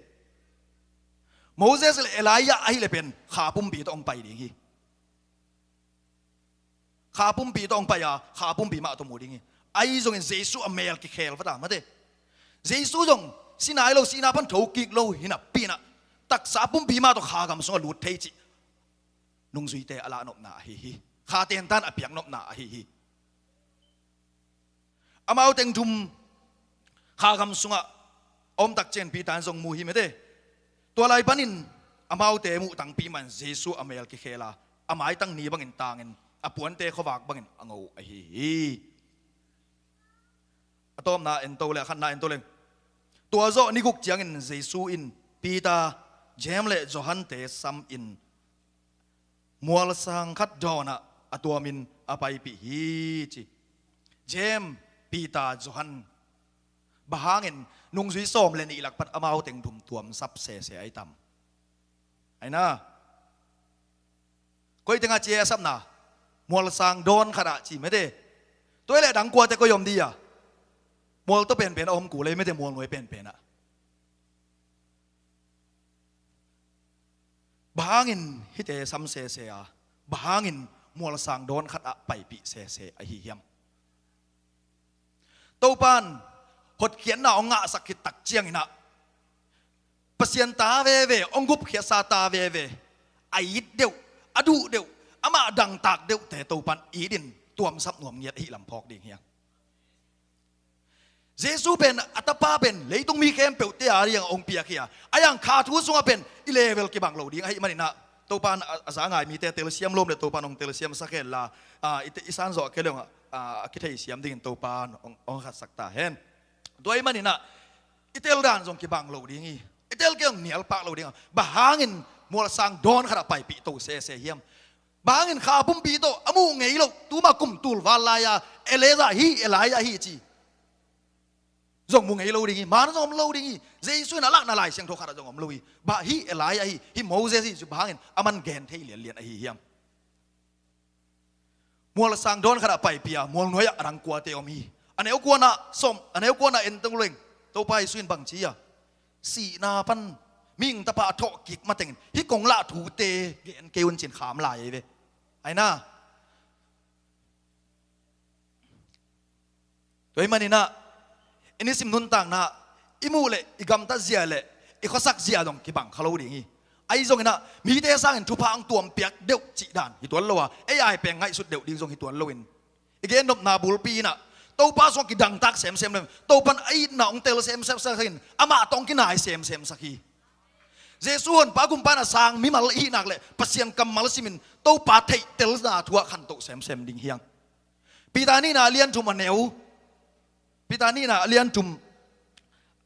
Moses le Elijah ahih leh pen kha pumpi tawh hong pai ding hi. Kha pumpi tawh hong pai a, kha pumpi mah tawh mu ding hi. Ahi zongin Jesu a mel kikhel vat a mate. Jesu zong sina hi lo, sihna pan thokik lo hi napi-in ah, taksa pumpi mah tawh kha gam sungah lut thei cih nungzuite a lahnopna ahi hi. Kha tentan a piaknopna ahi hi. Amau teng thum kha gam sungah a om tak ciangin Peter in zong mu hi mete. Tua lai panin amaute muh tangpi mahin Jesu a mel kikhel a, a maitang ni bangin tangin a puante khuavak bangin a ngo ahi hi. A tawpna en to le, a khatna en to leng. Tua zawh ni guk ciangin Jesu in Peter, James le Johan-te samin mualsang khat dawnah a tuamin a paipih hi ci. James, Peter, Johan, bang hangin nungzui sawm le nih lak pan amau teng thum tuamsap sese ahi tam? Ahi na. Koi tengah ci a sapna? Mualsang dawn khatah ci mete. Tua hi leh dang kuate koi om di a? Mual tawh penpen a om kul ei mete, mual nuai penpen ah. Bang hangin hihte sam sese a, bang hangin mualsang dawn khatah paipih sese ahi hiam? Topan hotkhiatna hong ngahsak khit tak ciangin ah, Pasian ta veve, hong gupkhiatsa ta veve, a it deuh, a duh deuh, amah dangtak deuhte Topan it in tuamsap nuam ngiat ahih lam phawk ding hiam? Jesu pen, a Tapa pen leitung mi khempeuhte a dingah hong piak hi a, ahi hang kha thu sungah pen i level kibang lo ding ahih manin ah, Topan a, a za ngai mite telsiam lawm le Topan hong telsiamsak hen la, a, i te, i san zawh kei leng ah, a, a kitheisiam dingin Topan hong, hong khatsak ta hen. Tua ahih manin ah i tel dan zong kibang lo ding hi. I tel kei hong nialpak lo ding a, bang hangin mualsang dawn khatah paipih to sese hiam? Bang hangin kha pumpi tawh a muh ngei lo, tuma kum tul val lai-a Elijah hi, Elijah hi ci zong mu ngei lo ding hi, man zong om lo ding hi. Jesu in a lakna Lai Siangtho khatah zong om lo hi. Bang hih Elijah hi, hih Moses hi ci bang hangin a man gen thei lianlian ahi hiam? Mualsang dawn khatah paipih a, mual nuai-ah a dang kuate om hi. A neu kuanah sawm, a neu kuanah en teng leng, Topa Jesu in bang ci a? Sihna pan mihing Tapa a thawhkik matengin hih kong lah thute gen kei un ci-in kham lai ei ve. Ahi na. Tua ahih manin ah, i nisim nuntakna, i muh le i gamtat zia le i khuasak zia dong kibang kha lo ding hi. Ahi zongin ah, mite sangin thupha hong tuampiak deuh cih dan hi tuan lo a, ei a hi peng ngaihsut deuh ding zong hi tuan loin, i gennopna bulpi in ah, Topa sungah kidangtak semsem lem, Topan a itna hong tel semsem sak in, amah tawh hong kinai semsem sak hi. Jesu honpa gumpa in a sang mimal i hih nak leh Pasian kammal simin Topa theihtelna thu-ah khantoh semsem ding hi hang. Peter nihna a lian thum a neu, Peter nihna a lian thum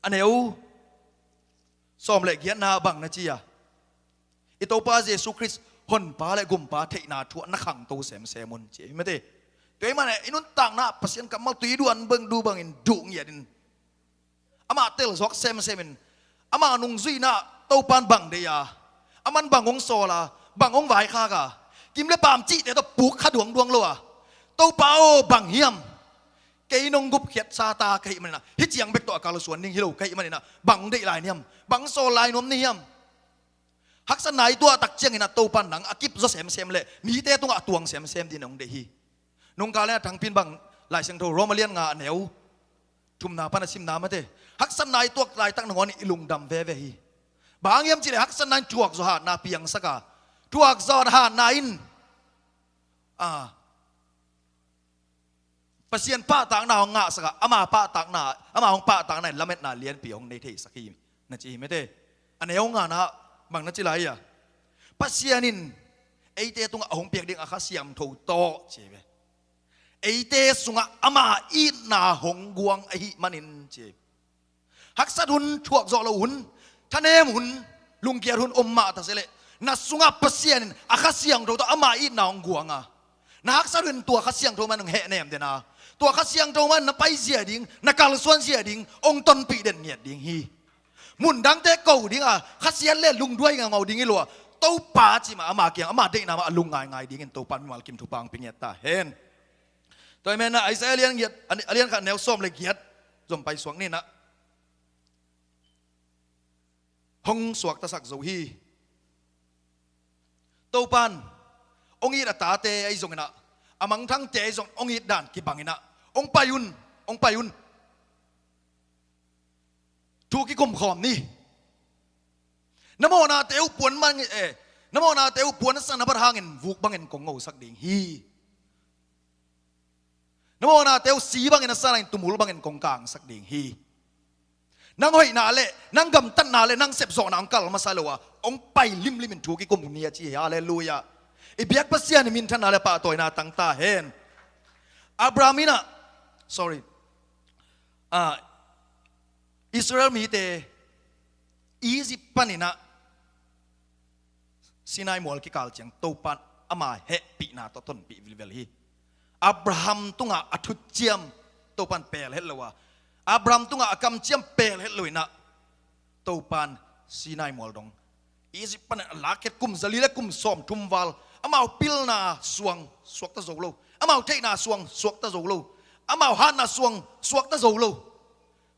a neu sawm le giatna bang na ci a? I Topa Jesu Khrist honpa le gumpa theihna thu-ah na khangto semsem un ci hi mate. Tua ahih manin i nuntakna Pasian kammal tui duan bang duh bangin duh ngiat in, amah telzawk semsem in, amah nungzuihna Topan bang deih a, aman bang hong sawl a, bang hong vaikhak a, kim le paam cihte tawh puk kha duangduang lo a, Topa aw, bang hiam? Kei nong gupkhiatsa ta ka hih manin ah, hih ciang bek tawh a kalsuan ding hi lo ka hih manin ah, bang hong deih lai na hiam? Bang hong sawl lai nuam na hiam? Haksatna i tuah tak ciangin ah Topan nang a kip zaw semsem le mite tungah a tuang semsem dingin hong deih hi. Nung kal in a thangpi in bang, Lai Siangtho Rom a lian nga a neu thumna pan a simna mate. Haksatna i tuak laitak nangawn i lungdam veve hi. Bang hang hiam cih leh haksatna in thuakzawh hatna piangsak a, thuakzawh hatna in, a, Pasian pahtakna hong ngahsak a, ama pahtakna, ama hong pahtakna in lametna lianpi hong nei theisak hi, na ci hi mate. A neu ngana Bang na ci lai a, Pasian in eite tungah a hong piak ding a Kha Siangtho tawh ci ve. Eite sungah ama itna hong guang ahih manin ci. Haksat hun, thuak zawh loh hun, thanem hun, lungkiat hun om mah ta se leh, na sungah Pasian in a Kha Siangtho tawh ama itna hong guang a, na haksat hun tua Kha Siangtho mah in hong hehnem den a, tua Kha Siangtho mah in na paizia ding, na kalsuanzia ding hong tonpih den ngiat ding hi. Mundangte ko ding a, khasiat le lungduai ngaungau ding hi lo a, Topa cih mah ama kiang, ama deihna mah a lungngaingai dingin Topa in mimal kim thupha hong pia ngiat ta hen. Tua hi menah Isaiah a lian giat, a lian khat neu sawm le giat zom paisuak ni nah. Hong suaktasak zo hi. Topa in hong it a tate ahi zongin ah, a mangthangte ahi zong hong it dan kibangin ah, hong pai un, hong pai un. Thu kikum khawm ni. Na mawhnate uh puan mang, eh, na mawhnate uh puan a san a bat hangin vuk bangin kong ngosak ding hi. Na mawhnate uh si bangin a san hangin tumul bangin kong kangsak ding hi. Nang hoihna le nang gamtatna le nang sepzawhna hong kal masa lo a, hong pai limlimin thu kikum ni a ci hi. Halleluiah. I biak Pasian i minthanna le pahtawina tang ta hen. Abraham in ah, sorry, ah, Israel mite Egypt panin ah Sinai mual kikal ciang Topa in ama hehpihna tawh tonpih vilvel hi. Abraham tungah a thuciam Topa in pel het lo a, Abraham tungah a kamciam pel het lo in ah, Topa in Sinai mual dong Egypt panin a lakkhiat kum zali le kum sawmthum val, amau pilna suang suakta zo lo, amau theihna suang suakta zo lo, amau hatna suang suakta zo lo.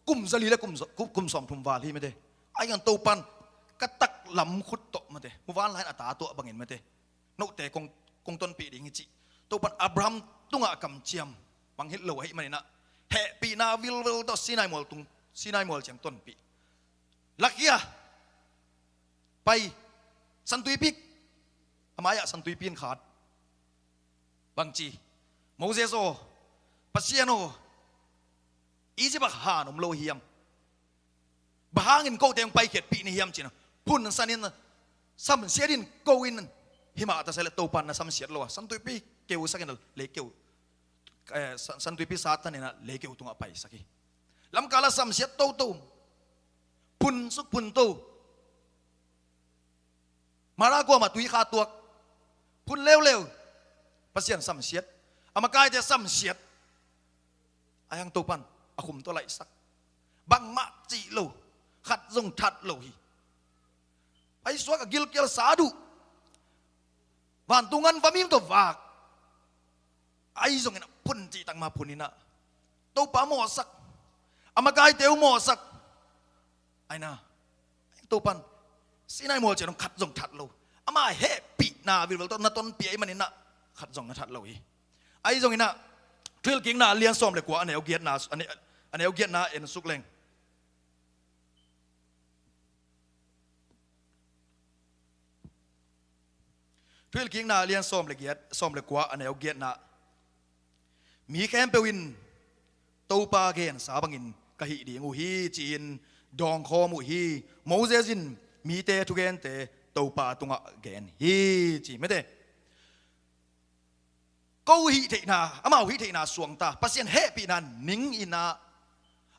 Kum zali le kum, kum, kum sawmthum val hi mate. Ahi zongin Topa in ka taklam khut tawh mate, muvanlai in a ta tuah bangin mate, note kong, kong tonpih ding hi cih Topa in Abraham tungah a kamciam bang hi lo ahih manin ah, hehpihna vilvel tawh Sinai mual tung, Sinai mual ciang tonpih. Lakhia, pai, Santuipi, a mai-ah Santuipi in khat. Bangci, Moses aw, Pasian aw, Egypt ah han om lo hiam? Bang hangin kote hong paikhiatpih ni hiam ci-in ah, phun sanin, samsiatin ko in, hi mah ta se leh Topa in na samsiat lo a, Santuipi keusak in ah, leikeu, eh, San-, Santuipi satan in ah leikeu tungah paisak hi. Lamkal ah samsiat toto, phun suk phun to. Mara kuamah tui kha tuak, phun leuleu, Pasian samsiat, a makaite samsiat. Ahi zongin Topa in a khum tawh laihsak, bangmah cih lo, khat zong that lo hi. Paisuak a gilkial sa duh, vantung an va mim tawh vak. Ahi zongin ah phun cih tak mah phun in ah, Topa mawhsak, a makaite uh mawhsak. Ahi na, Topa in Sinai mual ciang dong khat zong that lo. Ama hehpihna vilvel tawh na tonpih ahih manin ah khat zong na that lo hi. Ahi zongin ah, Thuhilhkikna a lian sawm le kua a neu giatna, a ne-, a neu giatna en suk leng. Thuhilhkikna a lian sawm le giat, sawm le kua a neu giatna. Mi khempeuh in Topa gensa bangin ka hih ding uh hi ci-in dawngkhawm uh hi. Moses in mite thugente Topa tungah gen hi ci mate. Ko hih theihna, amau hih theihna suangta, Pasian hehpihna ning in ah,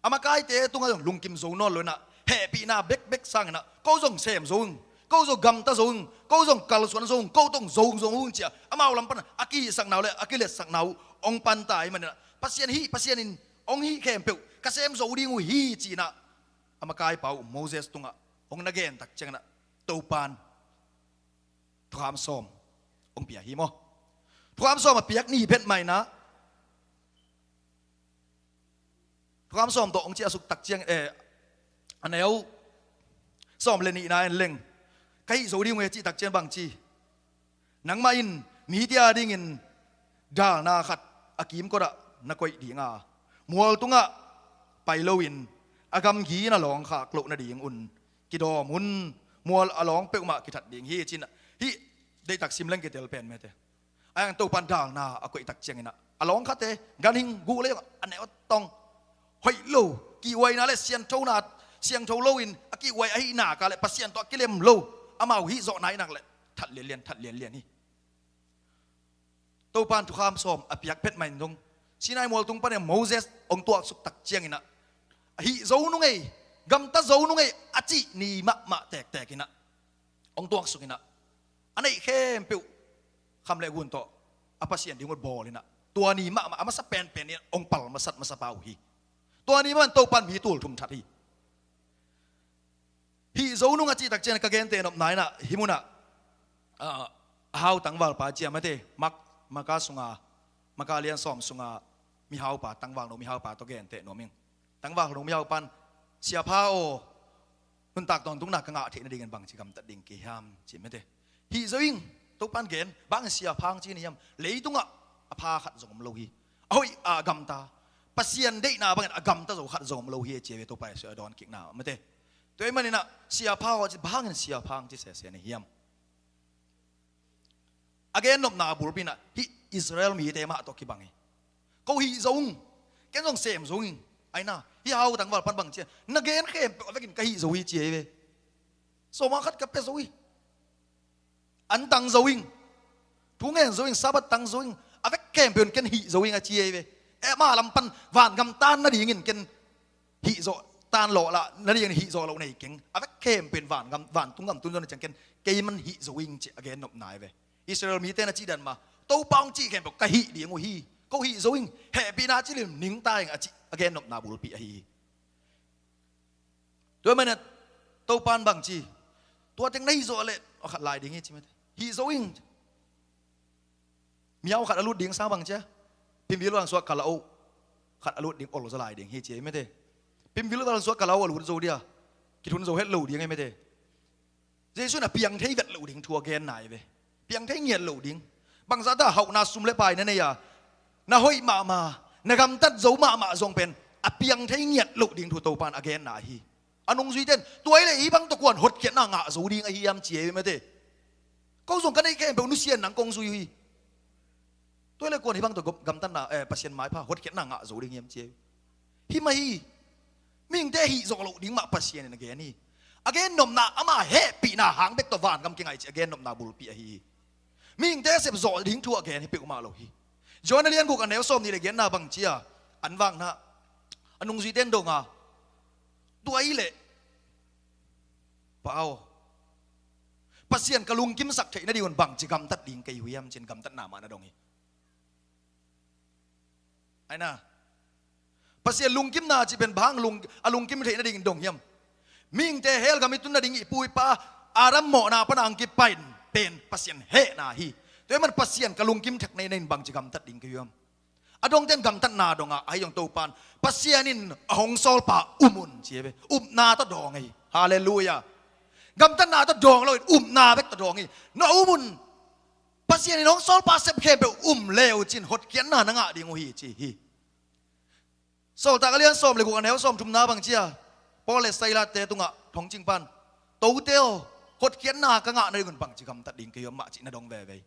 a makaite tungah zong lungkim zo nawn lo in ah, hehpihna bekbek sangin ah, ko zong sem zo ung, ko zong gamta zo ung, ko zong kalsuan zo ung, ko tawh zo ung zo ung ci-a, amau lam pan a kihihsakna uh le a kiletsakna uh hong panta ahih manin ah, Pasian hih, Pasian in hong hih khempeuh ka sem zo ding uh hi ci-in ah, a makaipa uh Moses tungah hong na gen tak ciangin ah, Topa in thukham sawm hong pia hi maw? Thukham sawm a piak ni phet mah in ah, thukham sawm tawh hong ciahsuk tak ciang, eh, a neu sawm le nihna en leng, ka hih zo ding uh hi cih tak ciang bangci, nangmah in mite a dingin dalna khat a kimkot ah na koih ding a, mual tungah pai loin a gamgi na lawng khak loh nadingun kidawm un. Mual a lawng peuhmah kithat ding hi ci-in ah, hih deihtak sim leng kitel pen mate. Ahi zongin Topa in dalna a koih tak ciangin ah, a lawng khate, ganhing, guh le zong a neu a tawng, hoih lo, kihhuaina le sianthona, siangtho loin a kihhuai ahih nak leh Pasian tawh a kilem lo, a Amau hih zawh nai nak leh that lianlian, that lianlian hi. Topan thukham sawm a piak phet mah in dong, Sinai mual tung panin Moses hong tuaksuk tak ciangin ah, a hih zo nung ei, gamta zo nung ei a cih ni mahmah tektek in ah hong tuaksuk in ah, a neih khempeuh kham le ngun tawh a Pasian ding uh bawl in ah, tua ni mahmah a masa penpen in hong pal masat masapa uh hi. Tua ni mahmah in Topan mi tul thum that hi. Hih zo nung a cih tak ciangin ka genteh nopna in ah, hih mun ah, ah, a hau tangvalpa ci a, mate, Mak, Maka sunga, Maka lian sawm sunga mihaupa, tangvalnu mihaupa tawh genteh nuam ing. Tangvalnu mihaupan, Siapha aw, nuntak tawntungna ka ngah theih nadingin bangci gamtat ding ka hi hiam, ci, mate. Hih zo ing, Topan gen, bang in Siapha hong ci na hiam? Leitungah a pha khat zong om lo hi. A hoih a gamta, Pasian deihna bangin a gamta zo khat zong om lo hi, a ci a ve, Topa Jesuh a dawnkikna, mate. Tua ahih manin ah, Siapha aw ci, bang in Siapha hong ci sese na hiam? A gennopna bulpi in ah, hih Israel mite mah tawh kibang hi. Ko hih zo ung, ken zong sem zo ing. Aina, hih hau tangvalpan bang ci a, na gen khempeuh a vekin ka hih zo hi, ci a hi ve. Sawma khat ka pia zo hi. An tang zo ing. Thu ngen zo ing, Sabbath tang zo ing. A vek khempeuh in ken hih zo ing, a ci a hi ve. Eh, ama lam pan vangam tan nadingin ken hih zawh tan lawh lah nadingin hih zawh loh nei keng. A vek khempeuh in vangam, vantung gam tun zo na ciang ken keiman hih zo ing, ci a gennopna hi ve. Israel mite na cih dan mah, Topa hong cih khempeuh ka hih ding uh hi. Ko hih zo ing, hehpihna ci lim ning ta ing, a cih a gennopna bulpi ahi hi. Tua ahih manin ah Topan bang ci, tua teng na hih zawh leh a khat lai ding hi, ci, mate. Hih zo ing. Mihau khat a lut ding sang bang ci a, pimvil val suak kala o, khat a lut ding ol zaw lai ding hi, ci a hi, mate. Pimvil val suak kala o a lut zo dia, kithun zo het lo ding hi, mate. Jesuh in a piang thei vet loh ding thu a genna hi ve. Piang thei ngiat loh ding. Bangzah ta hauhna sum le pai na nei a, na hoih mahmah, na gamtat zo mahmah zong pen a piang thei ngiat loh ding thu Topan a genna hi. A nungzuite in, tua hi leh hih bang tawh kuan hotkhiatna ngah zo ding ahi hiam, ci a hi ve, mate. Ko zong ka neih khempeuh nusia in nang kong zui uh hi. Tua hi leh kuan hih bang tawh gam-, gamtatna, eh, Pasian maipha hotkhiatna ngah zo ding hiam, ci a hi. Hih mah hi. Mihingte hih zawh loh ding mah Pasian in a gen hi. A gennopna ama hehpihna hang bek tawh vangam kingai cih a gennopna bulpi ahi hi. Mihingte sep zawh ding thu a gen hi peuhmah lo hi. Johan a lian guk a neu sawm nih le genna bang ci a, an vakna, a nungzuite in dong a, tua hi leh Pa aw, Pasian ka lungkimsak theih nadingun bangci gamtat ding ka hi uh hiam, ci-in gamtatna mah na dong hi. Aina, Pasian lungkimna cih pen bang lung, a lungkim theih nadingin dong hiam? Mihingte hell gam i tun nading i pu i pa Adam mawhna pana hong kipan pen Pasian hehna hi. Tua ahih man Pasian ka lungkim theih nadingin bangci gamtat ding ka hi uh hiam? A dongte in gamtatna dong a, ahi zong Topan Pasian in a hong sawlpa um un, ci a hi ve. Upna tawh dawng hi. Halleluiah. Gamtatna tawh dawng lo in upna bek tawh dawng hi. Na um un. Pasian in hong sawlpa sep khempeuh um le uh cin hotkhiatna na ngah ding uh hi, ci hi. Sawltak a lian sawm le guk a neu sawm thumna bang ci a, Paul le Silas-te tungah thongcing pan, tote aw, hotkhiatna ka ngah nadingun bangci gamtat ding ka hi uh hiam, mah cih na dong veve hi.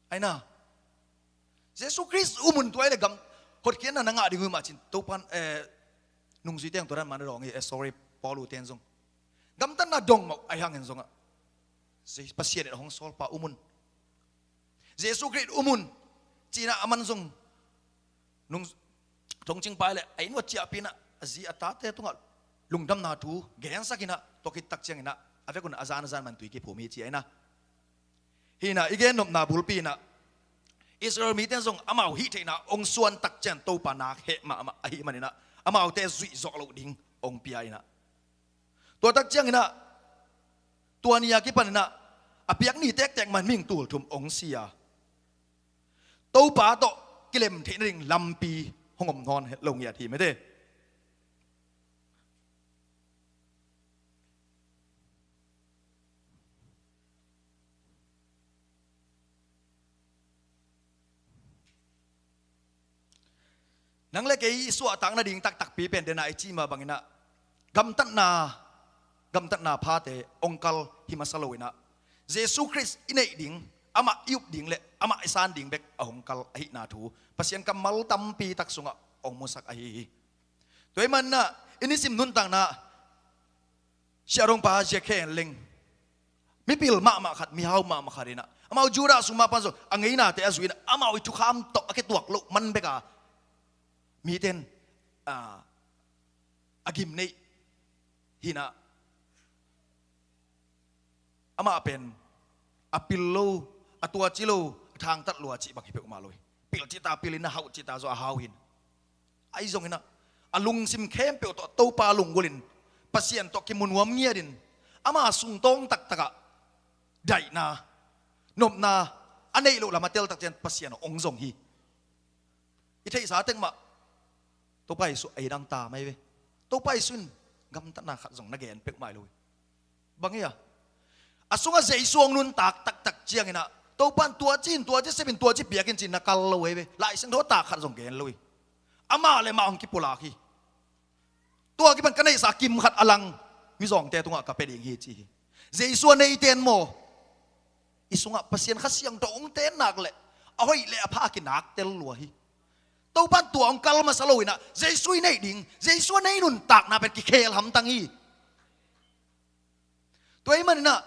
Aina, Jesu Khrist um un, tua hi leh gam hotkhiatna na ngah ding uh hi, mah cin Topan, eh, nungzuite in tua dan mah na dawng hi, eh, sorry, Paul ute in zong. Gamtatna dong mah uh ahi hangin zongah, Je-, Pasian in a hong sawlpa um un. Jesu Khrist um un. Ci-in ah aman zong nung thongcing pai leh a inn uah ciahpih in ah a zi a tate tungah lungdamna thu gensak in ah tua khit tak ciangin ah a vekun a zan a zan man tui kiphum hi, ci a hi na. Hi na, i gennopna bulpi in ah Israel mite in zong amau hih theihna hong suan tak ciang Topa nak heh mahmah ahih manin ah amaute zuih zawh loh ding hong pia in ah, tua tak ciangin ah tua ni a kipanin ah a piak ni tektek man mihing tul thum hong si a, Topa tawh kilem theih nading lampi hong om nawn het lo ngiat hi, mate. Nang le kei i suahtak nading taktakpi pen dena i cih mah bangin ah gamtatna, gamtatna phate hong kal hi masa lo in ah, Jesu Khrist i neih ding, amah i up ding le amah i san ding bek a hong kal ahihna thu Pasian kammal tampi tak sungah hong musak ahi hi. Tua ahih manin ah i nisim nuntakna Siahdongpa Zia Khe En Leng, mipil mahmah khat, mihau mahmah khat inah, amau Judah sung mah pan zong a ngeinate a zui inah, amau i thukham tawh a kituak loh man beka mite in, ah, a gim neih hinah, amah pen a pil lo, a tuaci lo, a thangtat lua cih bang hi peuhmah lo hi. Pil cihta pil in, a hauh cihta zong a hau hin. Ahi zongin ah, a lungsim khempeuh tawh Topa lunggulhin, Pasian tawh kimu nuam ngiatin, ama sungtawng taktakah daihna, nopna a neih loh lam a teltak ciang Pasian hong zong hi. I theihsa tek mah Topa Jesuh a i dang ta mai ve. Topa Jesuh in gamtatna khat zong na gen peuhmah lo hi. Bang hi a, a sungah Jesuh hong nuntak taktak ciangin ah, Topa in tuaci in, tuaci sep in, tuaci piak in ci-in na kal lo hi ve. Lai Siangtho tak khat zong gen lo hi. Amah le amah hong kipulak hi. Tua kipan ka neihsa kim khat a lang mizawngte tungah ka pia ding hi ci hi. Jesuh a neite in maw, i sungah Pasian Kha Siangtho hong ten nak leh a hoih le a pha a kinak tel lua hi. Topa in tua hong kal masa lo inah, Jesuh i neih ding, Jesuh a nei nuntakna pen kikhel hamtang hi. Tua ahih maninah,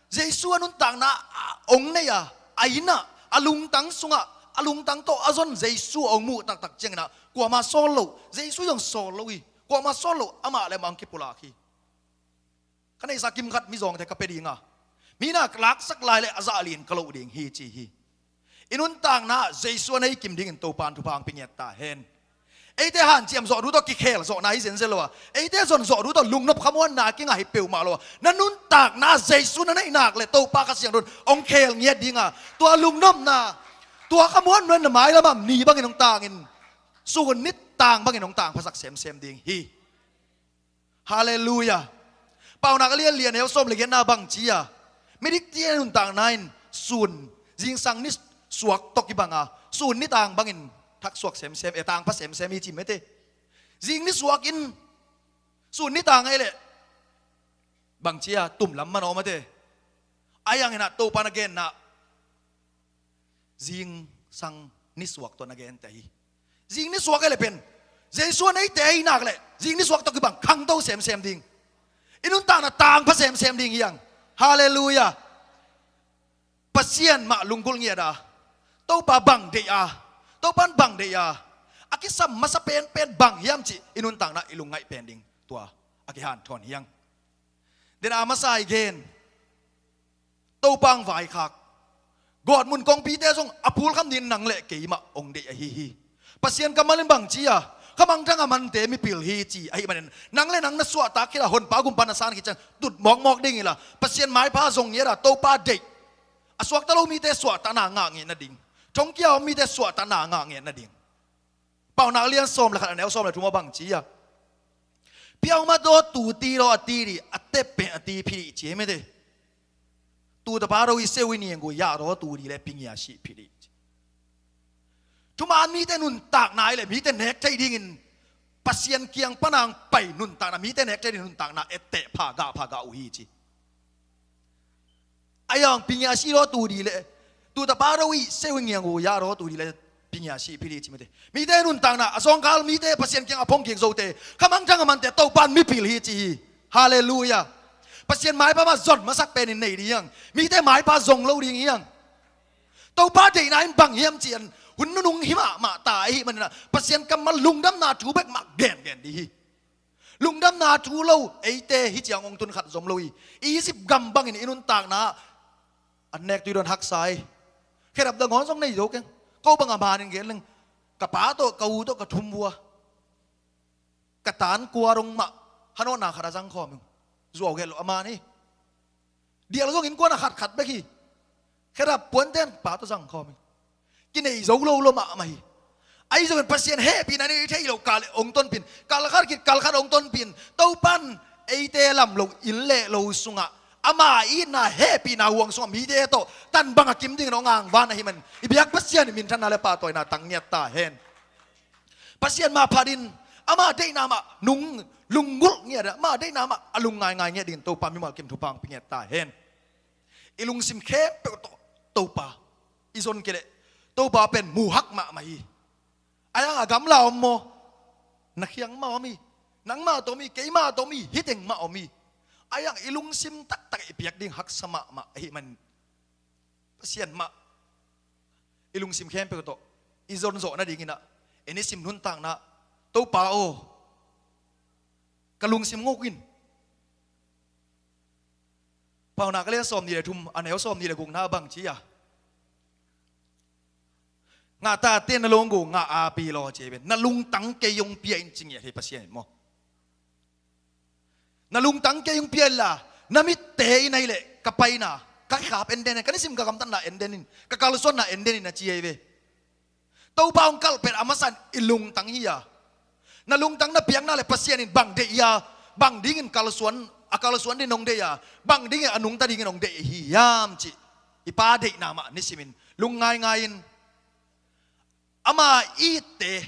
Jesuh a nuntakna a hong nei a, a innah, a lungtang sungah, a lungtang tawh a zon Jesuh a hong muh taktak cianginah, kuama sawl loh, Jesuh zong sawl lo hi. Kuama sawl loh, amah le amah hong kipulak hi. Ka neihsa kim khat mizawngte ka pia dinga, mi na ka laksak lai le a zah lian ka loh ding hi ci hi. I nuntakna ah Jesuh a nei kim dingin Topa in thupha hong pia ngiat ta hen. Eite hanciam zawh duh tawh kikhel zawhna hi zenzen lo a, eite zon zawh duh tawh lungnop khamuanna kingah hi peuhmah lo a, na nuntakna ah Jesuh na neih nak le Topa Kha Siangtho in hong khel ngiat dinga, tua lungnopna, tua khamuanna na mailam ah ni bangin hong tangin, sun nit tang bangin hong tangphasak semsem ding hi. Halleluiah. Paunak a lian li, a neu sawm le giatna bang ci a, midikte nuntakna in sun, zingsang ni suak tawh kibang a, sun ni tang bangin thaksuak semsem, e, tangpha semsem hi ci mete. Zing ni suak in sun ni tang ahih leh bang ci a, tumlam man a om mete. A hi hanginah Topa na genna zingsang ni suak tawh na gente hi. Zing ni suak ahih leh pen Jesuh a neite ahih nak leh zing ni suak tawh kibang khangto semsem ding, i nuntakna tangpha semsem ding hi hang. Halleluiah. Pasian mah lunggulh ngiat a, Topa bang deih a, Topa in bang deih a, a kisam masa penpen bang hiam cih i nuntakna i lungngaih pen ding, tua a kihanthawn hi hang. Dena masa i gen, Topa hong vaikhak, gawtmun kongpite zong a phulkham dingin nang le keimah hong deih ahi hi. Pasian kammal in bang ci a, khamangthang a mante mipil hi ci ahih manin, nang le nang na suahtak khit a, Honpa gumpa na san khit ciang tut mawkmawk ding hi la, Pasian maipha zong ngiat a, Topa deih, a suakta lo mite suahtakna ngah ngiat nading, thongkia om mite suahtakna ngah ngiat nading. Paunak lian sawm le khat, a neu sawm le thum ah bang ci a, ပြောင်းမသောသူတည်သောအသီးသည် အသက်ပင်အသီးဖြစ်သည် ci hi mete. သူတပါးတို့၏ စိတ်ဝိညာဉ်ကို ရသောသူသည်လည်း ပညာရှိဖြစ်သည်. Thuman mite nuntakna ahih leh mite nek thei dingin, Pasian kiang pan a hong pai nuntakna, mite nek thei dingin nuntakna etteh pha, gah pha, gah uh hi ci. A hi hang, ပညာရှိသောသူသည်လည်း သူတပါးတို့၏ စိတ်ဝိညာဉ်ကို ရသောသူသည်လည်း ပညာရှိဖြစ်သည် ci mete. Mite nuntakna, a zawngkhal mite, Pasian kiang a phongkik zote, khamangthang a mante, Topa in mipil hi ci hi. Halleluiah. Pasian maipha mah zon masak penin nei ding hi hang. Mite maipha zong lo ding hi hang. Topa deihna in bang hiam cih an hun nunung hi mahmah ta ahih maninah, Pasian kammal lungdamna thu bek mah gengen ding hi. Lungdamna thu lo eite hih ciang hong tun khat zom lo hi. Egypt gam bangin i nuntakna ah an nek tui dawn haksa hi. Khedap dang hawn zong nei zo keng. Ko bang a manin gen leng, ka pa tawh, ka u tawh, ka thum vua, ka tan kua dong mah hanawna khat a zang khawm hi. Zuau gelh lo a man hi. Dial zong innkuan a khatkhat bek hi. Khedap puanten pa tawh zang khawm hi. Kinei zo lo lo mahmah hi. Ahi zongin Pasian hehpihna nei thei lo kal hong tonpih in, kal khat khit kal khat hong tonpih in, Topa in eite lam lo, inn le lo sungah, ama itna hehpihna huang sungah mite tawh tan bang a kim dingin hong angvan ahih manin, i biak Pasian in minthanna le pahtawina tang ngiat ta hen. Pasian mah phatin, ama deihna mah nung lunggulh ngiat a, ama deihna mah a lung ngaingai ngiat dingin Topa mimal kim thupha hong pia ngiat ta hen. I lungsim khempeuh tawh Topa i zon kei leh, Topa pen muhak mahmah hi. A hi hang a gamla om maw, na khiang mah om hi. Nangmah tawh om hi, keimah tawh om hi, hih teng mah om hi. Ahi zongin i lungsim taktak i piak ding haksa mahmah ahih manin Pasian mah i lungsim khempeuh tawh i zonzawh nadingin ah, i nisim nuntakna, Topa aw, ka lungsim ngawk in. Paunak a lian sawmnih le thum, a neu sawmnih le gukna bang ci a, ngah tate na lunggu ngah a pi law ci hi ve. Na lungtang kei hong pia in ci ngiat hi Pasian in maw. Na lungtang kei hong pia inla, na mitte in ahih leh ka paina, ka khap enden in, ka nisim ka gamtatna enden in, ka kalsuanna enden in a ci hi ve. Topa hong kalh pen a masa in i lungtang hi a, na lungtang na piakna le Pasian in bang deih hi a, bang dingin kalsuan, a kalsuan dingin hong deih a, bang dingin a nungta dingin hong deih hi hiam cih i Pa deihna mah nisimin lungngaingai in, ama itte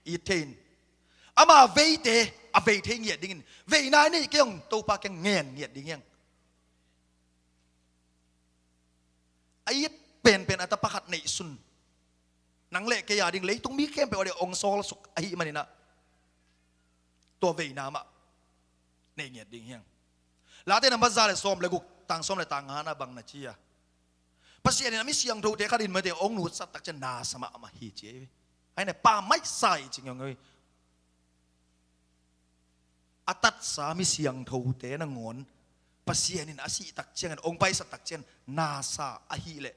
it thei in, ama veite a vei thei ngiat dingin, veina i neih kei hong Topa kiang ngen ngiat ding hiang. A it penpen a tapa khat neihsun, nang le kei a ding, leitung mi khempeuh a ding hong sawlsuk ahih manin ah, tua veina mah nei ngiat ding hiang. Late nambat za le sawm le guk, tang sawm le tang ngana bang na ci a, Pasian in a mi siangthote khat in mate hong nutsat takciang nasa mahmah hi ci hi. Ahi na, pammaih sa hi ci ngiau ngiau hi. A tatsa mi siangthote nangawn Pasian in a sih takciangin, hong paisak takciangin nasa ahih leh,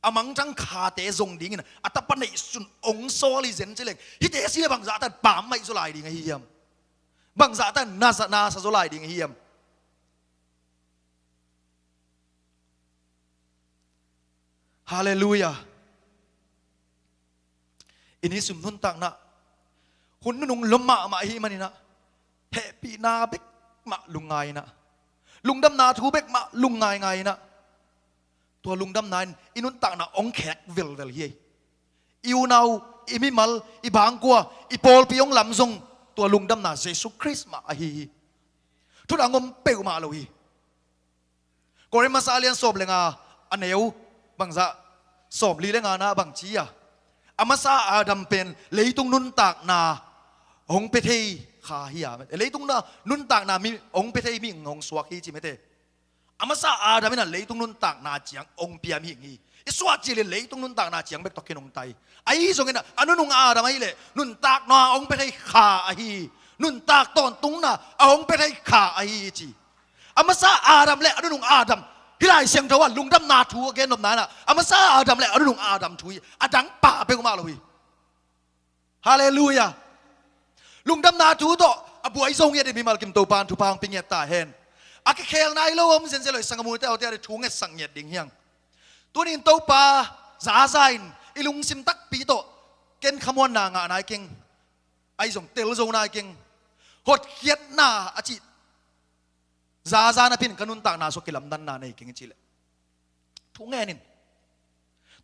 a mangthang khate zong dingin a tapa neihsun hong sawl hi zen ci leng, hihte si leh bangzah tan pammaih zaw lai ding ahi hiam? Bangzah tan nasa, nasa zaw lai ding ahi hiam? Halleluiah. I nisim nuntakna hun nunung lua mahmah ahih manin ah, hehpihna bek mah lungngai in ah, lungdamna thu bek mah lungngaingai in ah, tua lungdamna in i nuntakna hong khek velvel hi. I unau, i mimal, i bangkua, i pawlpi hong lam zong tua lungdamna Jesu Khrist mah ahi hi. Thudang om peuhmah lo hi. Korin masa a lian sawm le nga, a neu bangzah sawmli le ngana bang ci a, a masa Adam pen leitung nuntakna hong pia thei kha hi a, leitung na nuntakna mi hong pia thei mi hong suak hi ci mate. A masa Adam in a leitung nuntakna ciang hong pia mihing hi. I suah cil in leitung nuntakna ciang bek tawh kinungta hi. Ahi zongin a, a nunung Adam ahih leh nuntakna hong pia thei kha ahi hi. Nuntak tawntungna a hong pia thei kha ahi hi ci. A masa Adam le a nunung Adam, hih Lai Siangtho ah lungdamna thu a gen nopna in ah, a masa Adam le a nunung Adam thu hi. A dang pah peuhmah lo hi. Halleluiah. Lungdamna thu tawh a buai zo ngiat in mimal kim Topa in thupha hong pia ngiat ta hen. A kikhel nai lo om zenzen lo hi, sanggam ute aute a ding thu ngetsak ngiat ding hiang. Tuni in Topa zaza in i lungsim takpi tawh ken khamuanna ngah nai keng. Ahi zong tel zo nai keng. Hotkhiatna a cih zaza napi in ka nuntakna sung kilamdanna nei keng i cih leh, thu ngen in.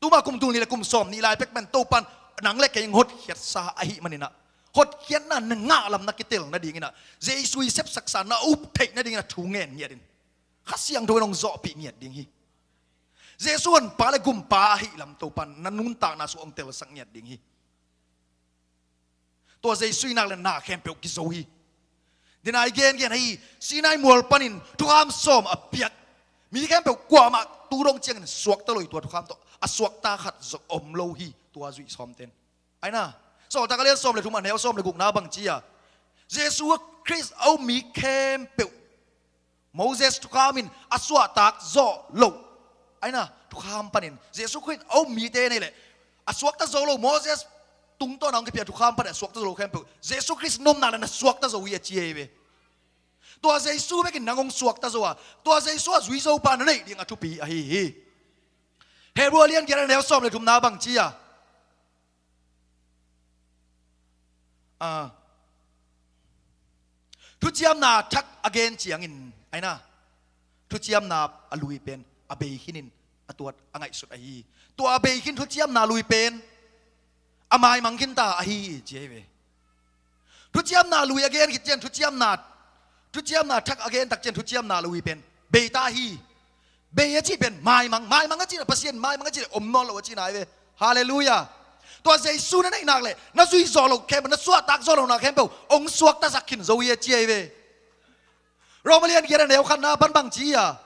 Tuma kum tul nih le kum sawmnih lai pek pen Topa in nang le kei hong hotkhiatsa ahih manin ah, hotkhiatna na ngah lam na kitel nadingin ah, Jesu i sepsaksa na up theih nadingin ah thu ngen ngiat in. Kha Siangtho in hong zawhpih ngiat ding hi. Jesu honpa le gumpa ahih lam Topa in na nuntakna sung hong telsak ngiat ding hi. Tua Jesu i nak le na khempeuh kizo hi. Dena i gengen ahi, Sinai mual panin thukham sawm a piak mi khempeuh kuamah tu dong ciangin suakta lo hi. Tua thukham tawh a suakta khat zong om lo hi, tua zuih sawmten. Aina, Sawltak a lian sawm le thum, a neu sawm le gukna bang ci a, Jesu Khrist a um mi khempeuh Moses thukham in a suahtak zawh loh, aina, thukham panin Jesu Khrist a um mite nei leh, a suakta zo lo, Moses tungtawn a hong kipia thukham panin a suakta zo lo khempeuh Jesu Khrist nopna le na suakta zo hi a ci hi ve. Tua Jesu bekin nang hong suakta zo a, tua Jesu a zui zo pa na neih ding a thupi ahi hi. Hebru a lian giat a neu sawm le thumna bang ci a, a, thuciamna thak a gen ciangin, aina, thuciamna a lui pen a bei khinin a tuat a ngaihsut ahi hi. Tua a bei khin thuciamna lui pen a maimang khin ta ahi hi ci hi ve. Thuciamna lui a gen khit ciang thuciamna, thuciamna thak a gen tak ciang thuciamna lui pen bei ta hi. Bei a cih pen maimang, maimang a cih na Pasian maimang a cih na om nawn lo a cihna hi ve. Halleluiah. Tua Jesu na neih nak le na zui zawh loh khempeuh, na suahtak zawh lohna khempeuh hong suaktasak khin zo hi a ci hi ve. Roma lian giat a neu khatna pan bang ci a,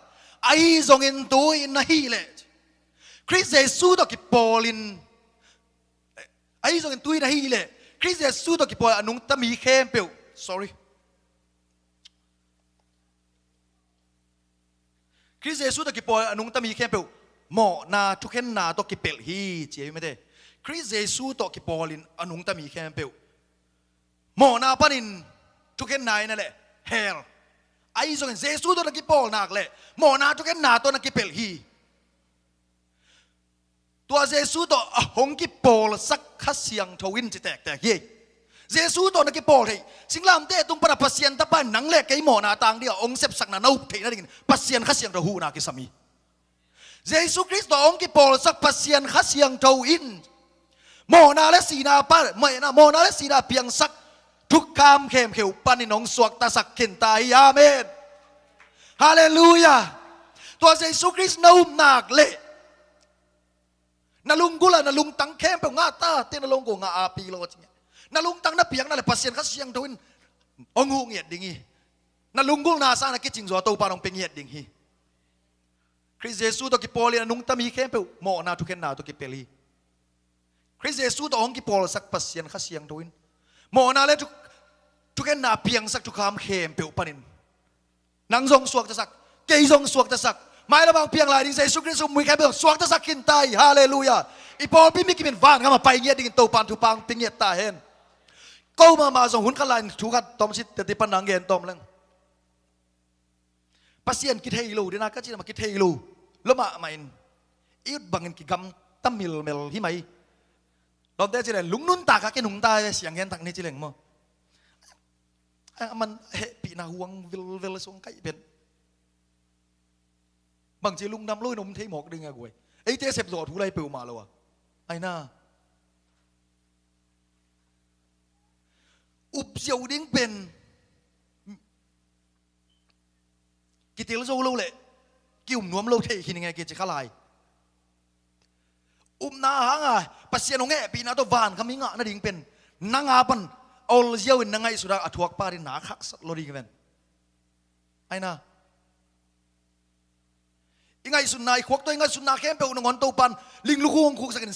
ahi zongin tu-in na hih leh, Khrist Jesu tawh kipawlin, ahi zongin tu-in na hih leh, Khrist Jesu tawh kipawl a nungta mi khempeuh, sorry, Khrist Jesu tawh kipawl a nungta mi khempeuh mawhna thukhenna tawh kipelh hi, ci hi mate. Khrist Jesu tawh kipawlin a nungta mi khempeuh mawhna panin thukhenna in a leh hell. Ahi zongin Jesu tawh na kipawl nak leh mawhna thukhenna tawh na kipelh hi. Tua Jesu tawh a hong kipawlsak Kha Siangtho in ci tektek hi. Jesu tawh na kipawl thei. Singlamteh tung pana Pasian Tapa in nang le kei mawhna tang dingah hong sepsakna na up theih nadingin Pasian Kha Siangtho huhna kisam hi. Jesu Khrist tawh hong kipawlsak Pasian Kha Siangtho in mawhna le sina pan, mawhna, mawhna le sina piangsak thukham khempeuh panin hong suaktasak khinta hi. Amen. Halleluiah. Tua Jesu Khrist na up nak leh na lunggul a na lungtang khempeuh ngah ta, te na lungkua ngah a pi lo cing e. Na lungtang na piakna le Pasian Kha Siangtho in hong huh ngiat ding hi. Na lunggulhna sang na kicing zaw Topa in hong pia ngiat ding hi. Khrist Jesu tawh kipawlin a nungta mi khempeuh mawhna thukhenna tawh kipelh hi. Khrist Jesu tawh hong kipawlsak Pasian Kha Siangtho in mawhna le thu, thukhenna piangsak thukham khempeuh panin nang zong suaktasak, kei zong suaktasak, mailam a hong piang lai ding Jesu Khrist um mi khempeuh suaktasak khinta hi. Halleluiah. I pawlpi mi kimin vangam a pai ngiat dingin Topa in thupha hong pia ngiat ta hen. Ko mahmah zong hun khat lai-in thu khat tawm sit teti pan nang gen tawm leng. Pasian kithei lo dina ka cih na mah kithei lo, lo mahmah in i ut bangin kigamta milmel hi mai. Lawmte ci leng lungnuntak a kinungta ve, siang gen tak ni ci leng maw. A man hehpihna huang vilvel suang kaih pen bangci lungdam loin om thei mawk ding a guai. Eite sepzawh thu lai peuhmah lo a, aina up ziau ding pen kitel zo lo leh kium nuam lo thei khin ing e kici kha lai. Upna hanga Pasian hong hehpihna tawh vankham i ngah nading pen nanga pan a ol ziau in na ngaihsut a, a thuak pa ding na khaksat lo ding ven. Aina i ngaihsutna, i khuak tawh i ngaihsutna khempeuh nangawn Topa in linglukhuk hong khuksakin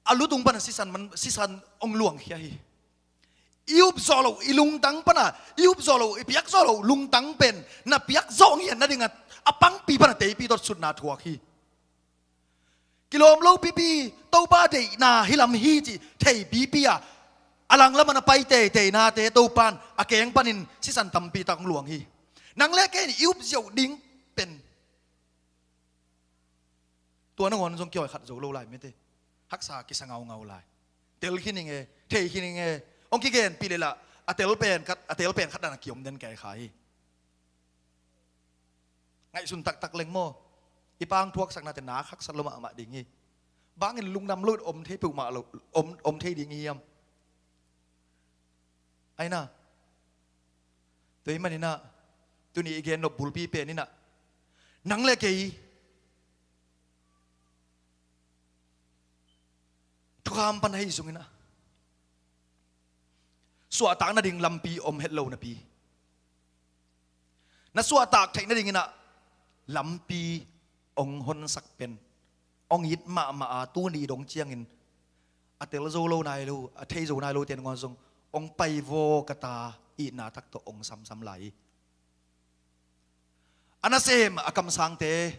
a lutung pan sisan man, sisan hong luangkhia hi. I upzawh loh i lungtang pana i upzawh loh, i piakzawh loh lungtang pen na piakzawh ngiat nadinga a pangpi pana teipi tawh sutna thuak hi. Kilawm lo pipi Topa deihna hi lam hi cih thei pipi a, a langlam a na pai teiteinate Topa in a keng panin sisan tampi tak hong luang hi. Nang le kei in i upziau ding pen tua nangawn zong kiawi khat zo lo lai mete. Haksa kisa ngaungau lai. Tel khin ing e, thei khin ing e. Hong kigenpih leh lah a tel pen khat, a tel pen khat dan a kiom den kei kha hi. Ngaihsun taktak leng maw, i pang thuaksaknate na khaksat lo mahmah ding hi. Bangin lungdam lo om thei peuhmah lo, om, om thei ding hi hiam? Aina tua hi maninah tuni i gen nop bulpi peninah nang le kei thukham pan hei zunginah suahtak nading lampi om het lo napi, na suahtak theih nadinginah lampi hong honsak pen hong it mahmah a, tuni dong ciangin a tel zo lo nai lo, a thei zo nai lo ten ngawn zong hong pai vaw ka ta itna thak tawh hong samsam lai hi. A nasem a kamsangte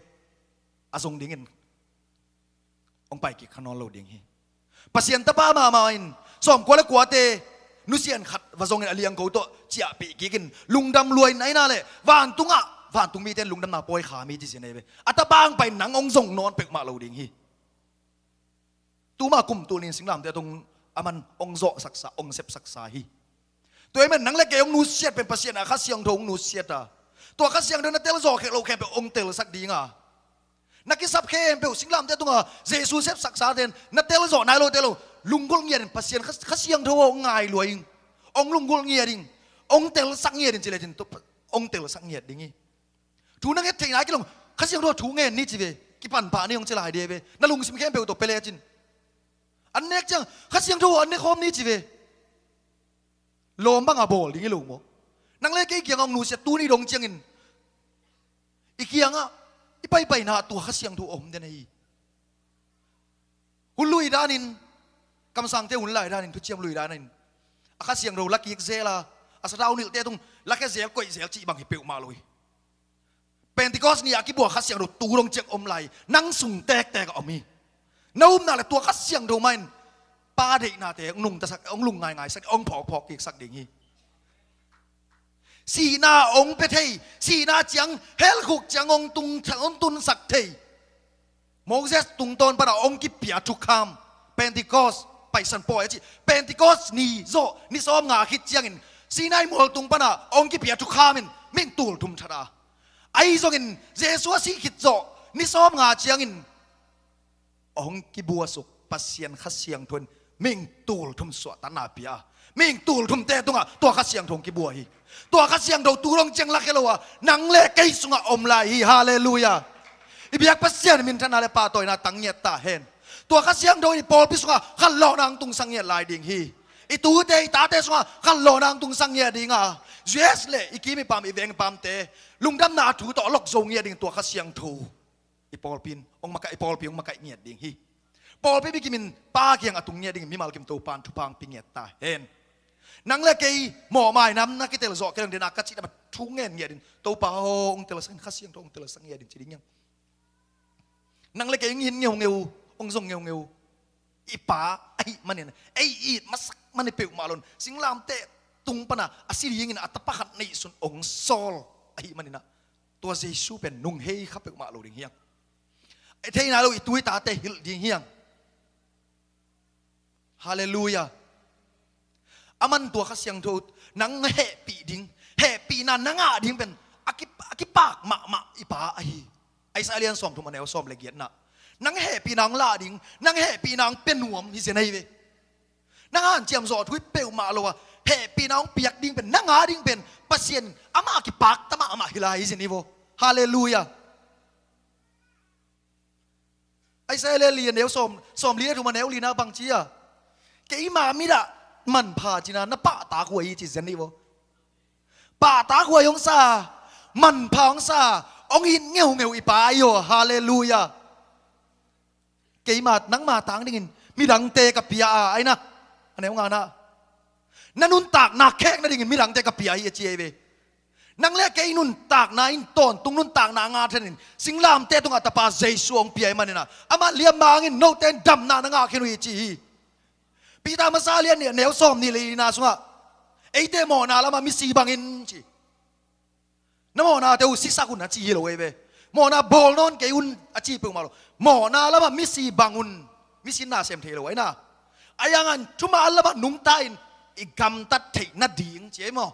a zong dingin hong pai kik kha nawn lo ding hi. Pasian tapa mahmah in sawmkua le kuate nusian khat va zongin a liangko tawh ciahpih kikin lungdam luain aina le vantungah vantung mite in lungdamna pawi kha mi ci sia nei ve. A tapa hong pai nang hong zong nawn peuhmah lo ding hi. Tuma kum tul nin singlamte a tung a man hong zawhsaksa hong sepsaksa hi. Tua hi man nang le kei hong nusiat pen Pasian a Kha Siangtho hong nusiat a, tua Kha Siangtho na telzawh khek lo khempeuh hong telsak dinga, na kisap khempeuh singlamte tunga Jesu sepsaksa ten na telzawh nai lo te lo lunggulh ngiatin Pasian Kha, Kha Siangtho hong ngai lua ing, hong lunggulh ngiat ing, hong telsak ngiatin ci letin hong telsak ngiat ding hi. Thu na nget theihna kilong Kha Siangtho thu ngen ni ci ve, kipan pah ni hong ci lai de ve, na lungsim khempeuh tawh pia lecin. An nek ciang Kha Siangtho an nek khawm ni ci ve. Lawm banga bawl ding hi lo maw? Nang le kei kiangah hong nusia tuni dong ciangin i kiangah i paipaina ah tua Kha Siangtho om den ahi. Hun lui danin, kamsangte hun lai danin, thuciam lui danin a Kha Siangtho la kik zel a, a sathau nilhte tung la khia zel, koih zel cih bang hi peuhmah lo hi. Pentecost ni a kibua Kha Siangtho tu dong ciang om lai, nang sung tektek ah om hi. Na upna le tua Kha Siangtho mah in Pa deihnate hong nungtasak, hong lungngaingaisak, hong phawkphawk kiksak ding hi. Sihna hong pia thei, sihna ciang, hell khuk ciang hong tung, hong tunsak thei. Moses tungtawn pana hong kipia thukham, Pentecost, Paisan Pawi a ci, Pentecost ni zawh ni sawmnga khit ciangin Sinai mual tung pana hong kipia thukham in mi tulthum that a, ahi zongin Jesu a sih khit zawh ni sawmnga ciangin hong kibuasuk Pasian Kha Siangtho in mi tulthum suahtakna pia a, mi tulthumte tungah tua Kha Siangtho hong kibua hi. Tua Kha Siangtho tu dong ciang lakhia lo a, nang le kei sungah om lai hi. Halleluiah. I biak Pasian minthanna le pahtawina tang ngiat ta hen. Tua Kha Siangtho in i pawlpi sungah khanlawhna hong tungsak ngiat lai ding hi. I tute i tate sungah khanlawhna hong tungsak ngiat ding a, U S le i kim i pam, i veng i pamte lungdamna thu tawh a lok zo ngiat ding tua Kha Siangtho i pawlpi in hong makaih, i pawlpi hong makaih ngiat ding hi. Pawlpi bikimin Pa kiang a tung ngiat dingin mimal kim Topa in thupha hong pia ngiat ta hen. Nang le kei mawhmaina na kitel zawh kei leng, dena ka cihna bang thu ngen ngiat in, Topa aw, hong telsak in, Kha Siangtho hong telsak ngiat in ci ding hiam? Nang le kei hong it ngeungeu, hong zong ngeungeu i Pa ahih manin, ei it masak man hi peuhmah lo in, singlamteh tung pana a si dingin a tapa khat neihsun hong sawl ahih manin ah, tua Jesu pen nunghei kha peuhmah lo ding hi hang. I theihna lo i tu i tate hilh ding hi hang. Halleluiah. Aman tua Kha Siangtho nang hehpih ding, hehpihna na ngah ding pen a ki, a kipak mahmah i Pa ahi. Isaiah lian sawmthum a neu sawm le giatna. Nang hehpihna hong lah ding, nang hehpihna hong pia nuam hi zen ahi ve. Nang hanciam zawh thu hi peuhmah lo a, hehpihna hong piak ding pen, na ngah ding pen Pasian in amah kipakta mahmah hi lai hi zen hi vo. Halleluiah. Isaiah lian li a neu sawm, sawmli a thum a neu lina bang ci a, keima mit ah manpha cina na pahtak huai hi ci zen hi vo. Pahtak huai hong sa, manpha hong sa, hong it ngeungeu i Pa ahi aw. Halleluiah. Keima, nangma tang dingin midangte ka pia a, aina a neu ngana, na nuntakna khek nadingin midangte ka pia hi a ci ahi ve. Nang le kei nuntakna in tawntung nuntakna a ngah theih nadingin singlamteh tungah tapa Jesu hong pia ahih manin ah, amah liamma hangin note in damna na ngah khin uh hi ci hi. Peter masa lian nih a neu sawmnih le lina sungah, eite mawhna lamah misi bangin ci. Na mawhnate uh sisak un a ci hi lo ahi ve. Mawhna bawl nawn kei un a ci peuhmah lo. Mawhna lamah misi bang un. Misi in na sem thei lo aina. Ahi hangin thuman lamah nungta in i gamtat theih nading ci ahi maw.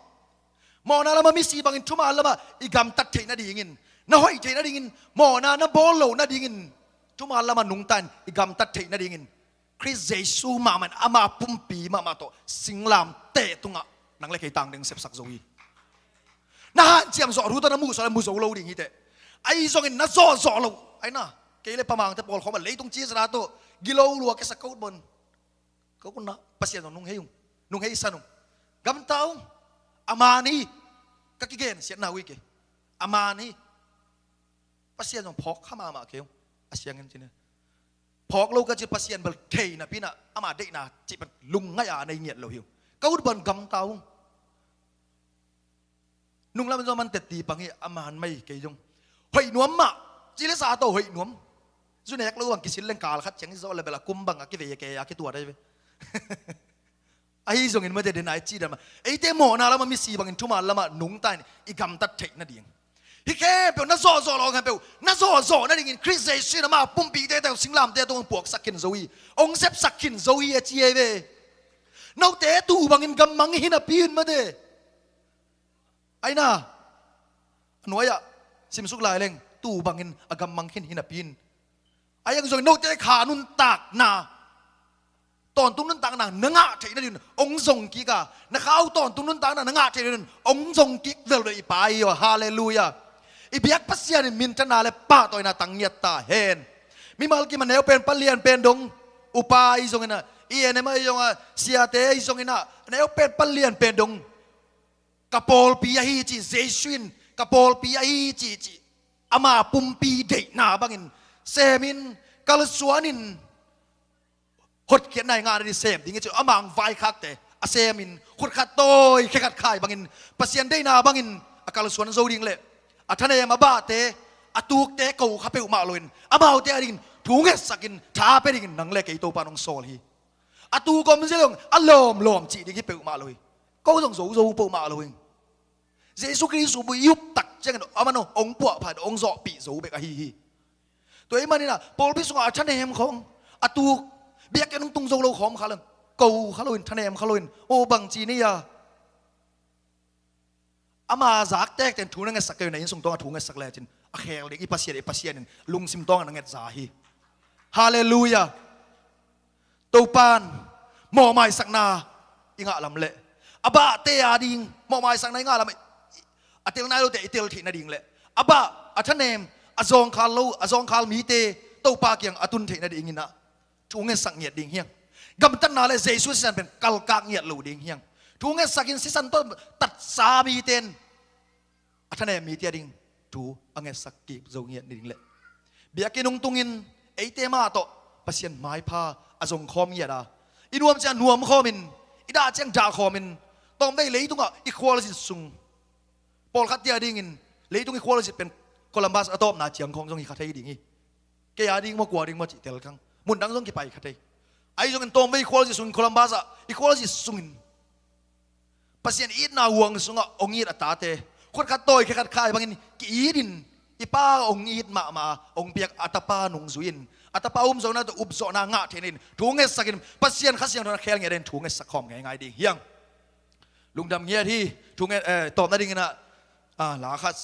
Mawhna lamah misi bangin thuman lamah i gamtat theih nadingin, na hoih theih nadingin, mawhna na bawl loh nadingin, thuman lamah nungta in i gamtat theih nadingin Khrist Jesu mahmah in ama pumpi mahmah tawh singlamteh tungah nang le kei tang ding sepsak zo hi. Na hanciam zawh thu tawh na muhsuah le mu zo lo ding hi teh. Ahi zongin na zawhzawh loh, aina, kei le Pa Mangte pawlkhawm a leitung cizana tawh gilo lua kisa ko ut bang un. Ko ut na, Pasian zong nunghei ung, nunghei san ung. Gamta ung. A man hi. Ka kigensiatna uh hi kei. A man hi. Pasian zong phawk kha mahmah kei ung. A siangin cin hi. Phawk lo ka ci, Pasian bel thei napi in ah ama deihna cih pen lungngaih a nei ngiat lo hi ung. Ka ut bang un, gamta ung. Nunglam in zong man tetti pang hi, a man mai kei zong. Hoih nuam mah, ci le sa tawh hoih nuam. Zu nek lo bang kisil leng kal khat ciang hi zawh le bel a kum bang a kivei a kei a kituat ahi ve. Ahi zongin mate, den a i cih dan mah, eite mawhna lamah misi bangin thuman lamah nungta in i gamtat theih nading. Hih khempeuh na zawhzawh loh khempeuh na zawhzawh nadingin Khrist Jesu in ama pumpite tawh singlamteh tawh hong puaksak khin zo hi. Hong sepsak khin zo hi a ci ahi ve. Note tuu bangin gammang hi napi in mate. Aina, a nuai-ah simsuk lai leng tuu bangin a gammang khin hi napi in, ahi hang zongin note kha nuntakna, tawntung nuntakna na ngah theih nadingin hong zong kik a, na kha uh tawntung nuntakna na ngah theih nadingin hong zong kik velvel i Pa hi aw. Halleluiah. I biak Pasian in minthanna le pahtawina tang ngiat ta hen. Mimal kim a neu pen pan lian pen dong, upa ahi zongin ah, E N M ahi zongin ah, siate ahi zongin ah, a neu pen pan lian pen dong ka pawlpi ahi cih, Jesu in ka pawlpi ahi cih, cih ama pumpi deihna bangin semin, kalsuanin, hotkhiatna i ngahna ding sem ding i cih, amah hong vaikhakte a semin, khut khat tawi khe khat khai bangin, Pasian deihna bangin a kalsuan zo ding le a thanem a bahte, a tukte ko kha peuhmah loin, amaute a dingin thu ngetsakin tha pia dingin nang le kei Topa in hong sawl hi. A tuk om zia le hong a lawmlawm cih ding hi peuhmah lo hi. Ko zong zo zo peuhmah lo hi. Jesu Khrist buh i up tak ciangin amah in hong puahphat, hong zawhpih zo bek ahi hi. Tua ahih manin ah pawlpi sungah a thanem khawng, a tuk, biakinn hong tung zo lo khawng kha lo in, ko kha lo in, thanem kha lo in, aw bangci ni a, ama zak tektek in thu na ngetsak kei un, na inn sung tawng a thu ngetsak lecin a khel ding, i Pasian, i Pasian in lungsim tawng a na ngetza hi. Halleluiah. Topa in mawhmaisakna i ngah lam le a bahte a ding mawhmaisakna i ngah lam, a tel nai lote i tel theih nading le a bah, a thanem, a zawngkhal lo, a zawngkhal mite Topa kiang a tun theih nadingin ah thu ngetsak ngiat ding hi hang. Gamtatna le Jesu sisan pen kalkak ngiat lo ding hi hang. Thu ngetsakin sisan tawh tatsa mite in a thanem mite a ding thu a ngetsak kik zo ngiat ding le biakinn hong tungin eite mah tawh Pasian maipha a zong khawm ngiat a, i nuam ciang nuam khawmin, i dah ciang dah khawmin, tawmvei leitungah i khualzin sung, pawlkhatte a dingin leitung i khualzin pen Columbus a tawpna ciang khawng zong hi kha thei ding hi. Kei a ding maw, kua ding maw cih tel keng, mun dang zong kipai kha thei. Ahi zongin tawmvei i khualzin sungin, Columbus ah i khualzin sungin Pasian itna huang sungah hong it a tate, khut khat tawi khe khat khai bangin ki-itin, i Pa hong it mahmah a hong piak a Tapa nungzui-in, a Tapa umzawhna tawh upzawhna ngah theih nadingin thu ngetsakin, Pasian Kha Siangtho in a khel ngiat dingin thu ngetsak khawm ngeingai ding hi hang. Lungdam ngiat hi. Thu nget, eh, tawpna dingin ah, ah, la khat,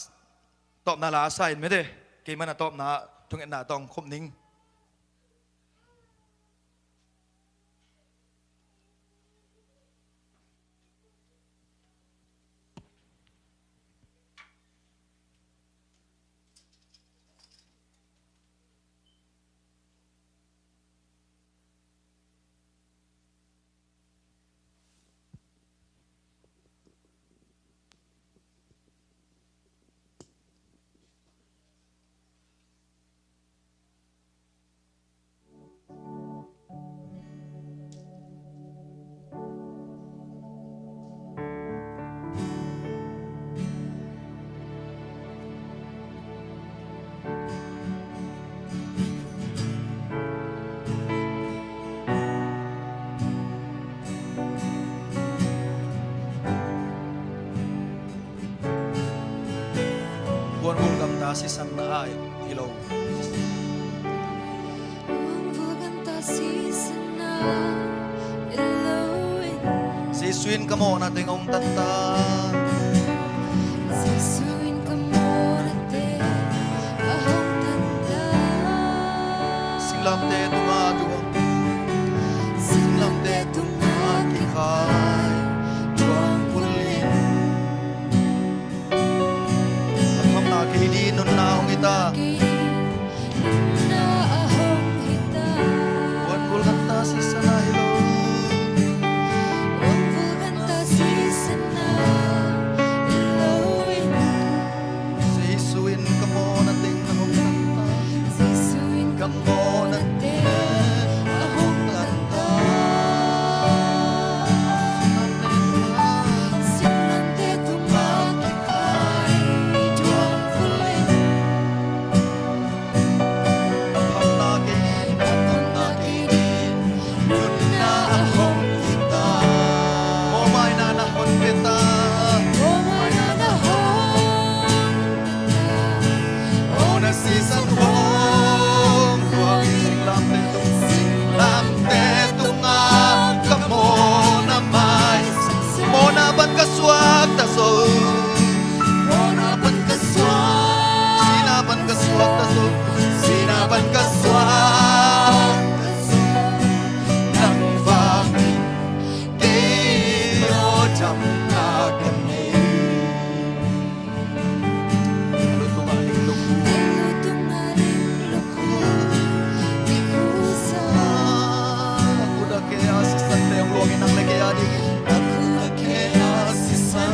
tawpna la sa in mete, keimah in a tawpna thungetna tawh khum ning. Puanbul gamta sisan na ah hi lo. Jesu in ka mawhna teng hong tanta. Singlamteh tungah, singlamteh tungah kikhai thuang pulin. A phamna kei ding nunna hong hi ta. Nunna a hong hi ta. Puanbul gamta sisan ah hi lo. Puanbul gamta sisan ah hi lo in. Jesu in ka mawhna teng hong tanta. Jesu in ka mawhna teng hong tanta. Singlamteh tungah ka mawhna mai, mawhna pan ka suakta zo. Mawhna pan ka suak, sihna pan ka suakta zo. Sihna pan ka suakta zo. Nang vangin kei aw damna ka nei. A lu tungah ling lukhu. A lu tungah ling lukhu. Kikhusa. A khut a khe a sisante hong luangin nang le kei a dingin. A khut a khe a sisan.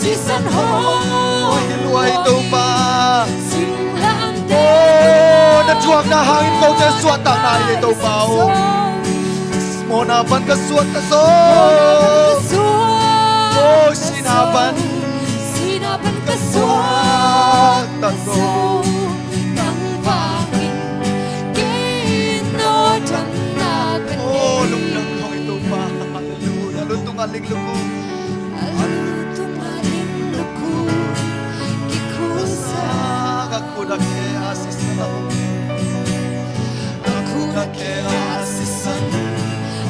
Sisan hong. Oi, hi lua ei Topa. Singlamteh. Oh, na thuakna hangin kote suahtakna hi ei Topa, oh. Mawhna pan ka suakta zo. Mawhna pan ka suakta zo. Oh, sihna pan. Sihna pan ka suakta zo. Nang vangin kei in no damna ka nei. Oh, lungdam hong ei Topa. Hallelujah. Lungdam a ling lungdam. A lungdam a ling lungdam. Kikhusa. Ka khut a khe a sisan a hong. Ka khut a khe a sisan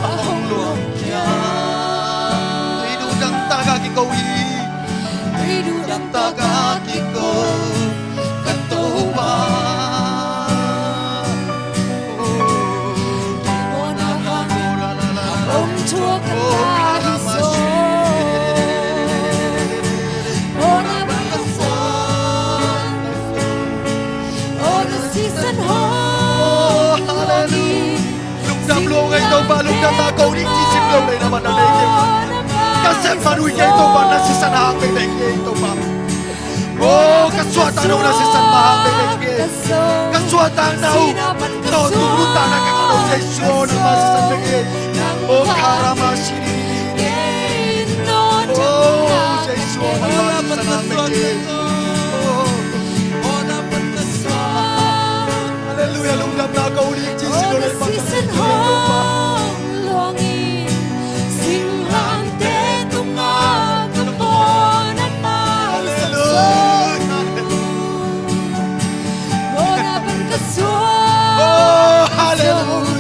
a hong luang khia. Tui dudang tak a kiko hi. Tui dudang tak a kiko. Ka Topa. Lungdam lua ei Topa, lungdamna ko ding ci sim lo lei na man na nei kei. Ka sem man uh hi kei Topa, na sisan hang bei nei kei Topa. Oh, ka suahtakna uh na sisan mah hang bei nei kei. Ka suahtakna uh tawntung nuntakna ka ngah lo Jesu aw, nangmah sisan bei kei. Oh, karama siri. Oh, Jesu aw, nangmah sisan hang bei kei. Oh. Hallelujah, lungdamna ko ding ci sim lo lei na man na nei kei Topa. Hallelujah. Oh, hallelujah.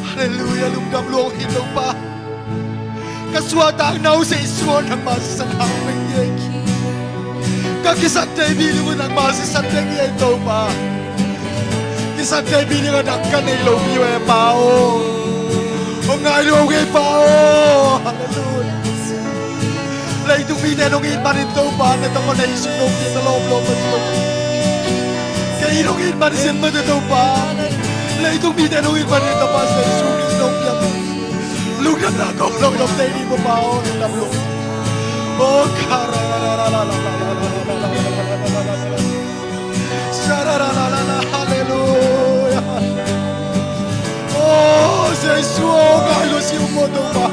Hallelujah, lungdam lua hi Topa. Ka suahtakna uh Jesu aw, nangmah sisan hang bei kei. Ka kisakte bi ding uh nangmah sisan bei kei Topa. Kisakte bi ding a dang ka nei lo mi uh e Pa aw. Hong ngai lua uh e Pa aw. Hallelujah. Leitung mite nong it manin Topa, na tawh ka nei sung nong piak na lawm lawm manin Topa. Kei nong it manin sin manin Topa. Leitung mite nong it manin Topa, Jesu Khrist nong piak. Lungdamna ko lungdam tei ding Topa aw, lungdam lua. Oh, kara. Hallelujah. Oh, Jesu aw, ngai lua si ung maw Topa.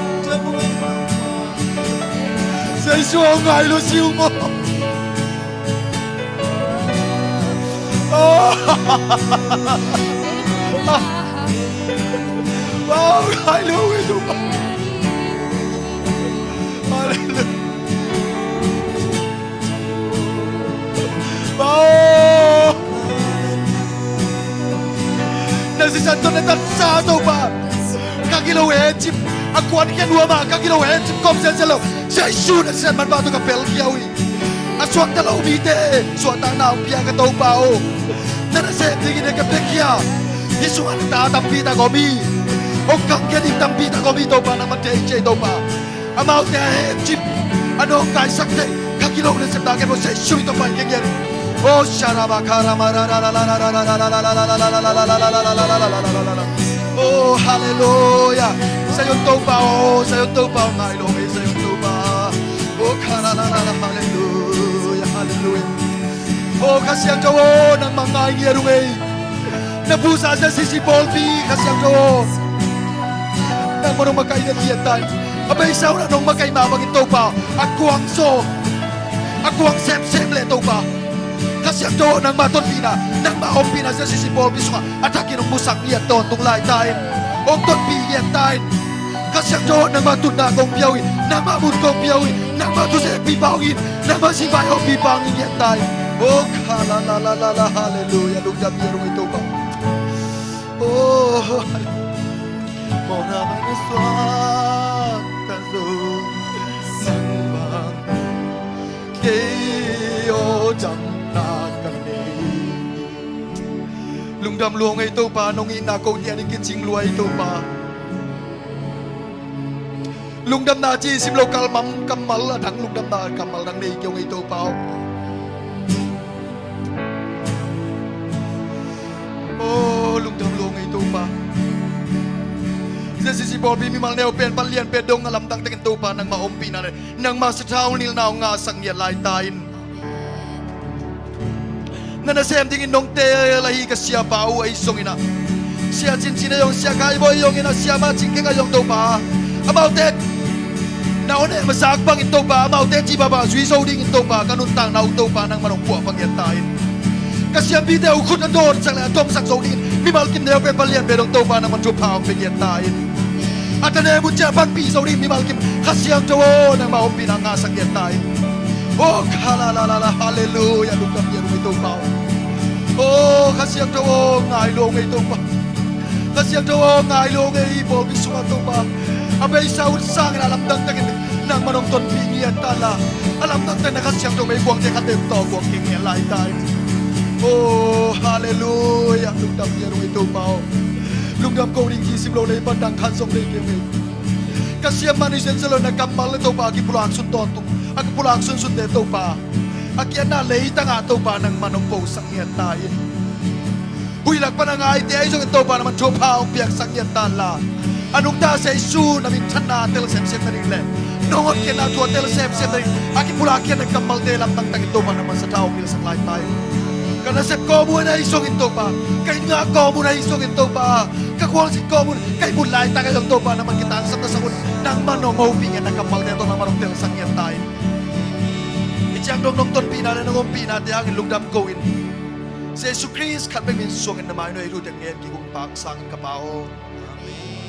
Jesu aw, ngai lua si ung maw. Oh. Wow, ngai lua si ung maw. Hallelujah. Bao. Na sisan tawh na tatsa Topa. Ka gilo hencip a kuan khia nuam a, ka gilo hencip kawm sensen lo. Jesu na sisan man bang tawh ka pelkhia uh hi. A suakta lo mite suahtakna hong pia ka Topa aw. Na nasem dingin ka piakhia. Hih sungah na ta tampi tak om hi. Hong khangkhia ding tampi tak om hi Topa, nangmah thei ci ei Topa. Amaute a hencip a nawngkaisak thei ka gilo nasepna ken maw Jesu min tawh pai kei ngiat. Oh, sharaba karama. Oh, hallelujah. Zion Topa aw, Zion Topa aw, ngai lo ei Zion Topa. Oh, karala, hallelujah, hallelujah. Oh, Kha Siangtho aw, nangmah ngai ngiat ung ei. Na pusa ZCC pawlpi Kha Siangtho aw, nangmah nong makaih liatliat ta in. A beisa un ah nong makaih mah bangin Topa, a kuang zaw, a kuang semsem leh Topa, Kha Siangtho aw, nangmah tonpihna, nangmah ompihna ZCC pawlpi sungah a thakin hong musak ngiat tawntung lai ta in. Hong tonpih ngiat ta in. Kha Siangtho aw, nangmah tutna kong pia uh hi, nangmah mun kong pia uh hi, nangmah thuzekpipa hong hi in, nangmah sivai ompihpa hong hi ngiat ta in. Oh, kha la la la la la, hallelujah, lungdam ngiat ung ei Topa. Oh, mawhna pan ka suakta zo, nang bang kei aw damna ka nei. Lungdam lua ung ei Topa, nong itna kote ading kicing lua ei Topa. Lungdamna ci sim lo kammal, kammal a dang lungdamna kammal dang nei kei ung ei Topa aw. J C C pawlpi mimal neu pen pan lian pen dong a lamdang takin Topa nangmah ompihna le nangmah sathau nilhna hong ngahsak ngiat lai ta in. Na nasem dingin nong tel ahi ka siapa uh ahi zongin ah, Sia Cin Cin ahi zong, Sia Kai Bawi ahi zongin ah, Siama Cing Keng ahi zong Topa, amaute na hong en masa bangin Topa, amaute ci baba zui zo dingin Topa, ka nuntakna uh Topa nangmah hong puah pah ngiat ta in. Ka siampite uh khut a dawnsak le a dongsak zo dingin mimal kim neu pen pan lian pen dong Topa nangmah thupha hong pia ngiat ta in. A thanem uh ciah panpih zo dingin mimal kim Kha Siangtho aw nangmah ompihna ngahsak ngiat ta in. Oh, kha la la la la, halleluiah, lungdam ngiat uh ei Topa aw. Oh, Kha Siangtho aw, ngai lo ngei Topa. Kha Siangtho aw, ngai lo ngei, i pawlpi sungah Topa, a beisa ut sangin a lamdang takin nangmah nong tonpih ngiat ta la, a lamdang takin na Kha Siangtho mei kuangte khat tawh kuang keng ngiat lai ta in. Oh, halleluiah, lungdam ngiat uh ei Topa aw. Lungdam ko ding kisim lo lei pan dang khat zong lei keng ei. Ka siam man i zen zalo na kammal le Topa a kipulak sun tawntung, a kipulak sunsunte Topa, a kiatna leitangah Topa nangmah nong posak ngiat ta in. Huih lak pan a ngaite ahi zongin Topa nangmah thupha hong piaksak ngiat ta la, a nungta Jesu na minthanna tel semsem na ding le nong hotkhiatna thu a tel semsem na ding a kipulak khiatna kammalte lamdang takin Topa nangmah sathau hong pilsak lai ta in. Ka nasep kawm un ahi zongin Topa, ka inn ngah kawm un ahi zongin Topa, ka khualzin kawm un ka i mut laitak ahi zong Topa nangmah kitangsapna sak un, nangmah nong hopih ngiatna kammalte tawh nangmah nong telsak ngiat ta in. Hih ciang dong nong tonpihna le nong ompihnate hangin lungdam ko in. Jesu Khrist khat bek min suangin na mai nuai thu teng ngen kik ung, Pa hong sangin ka Pa aw. Amen.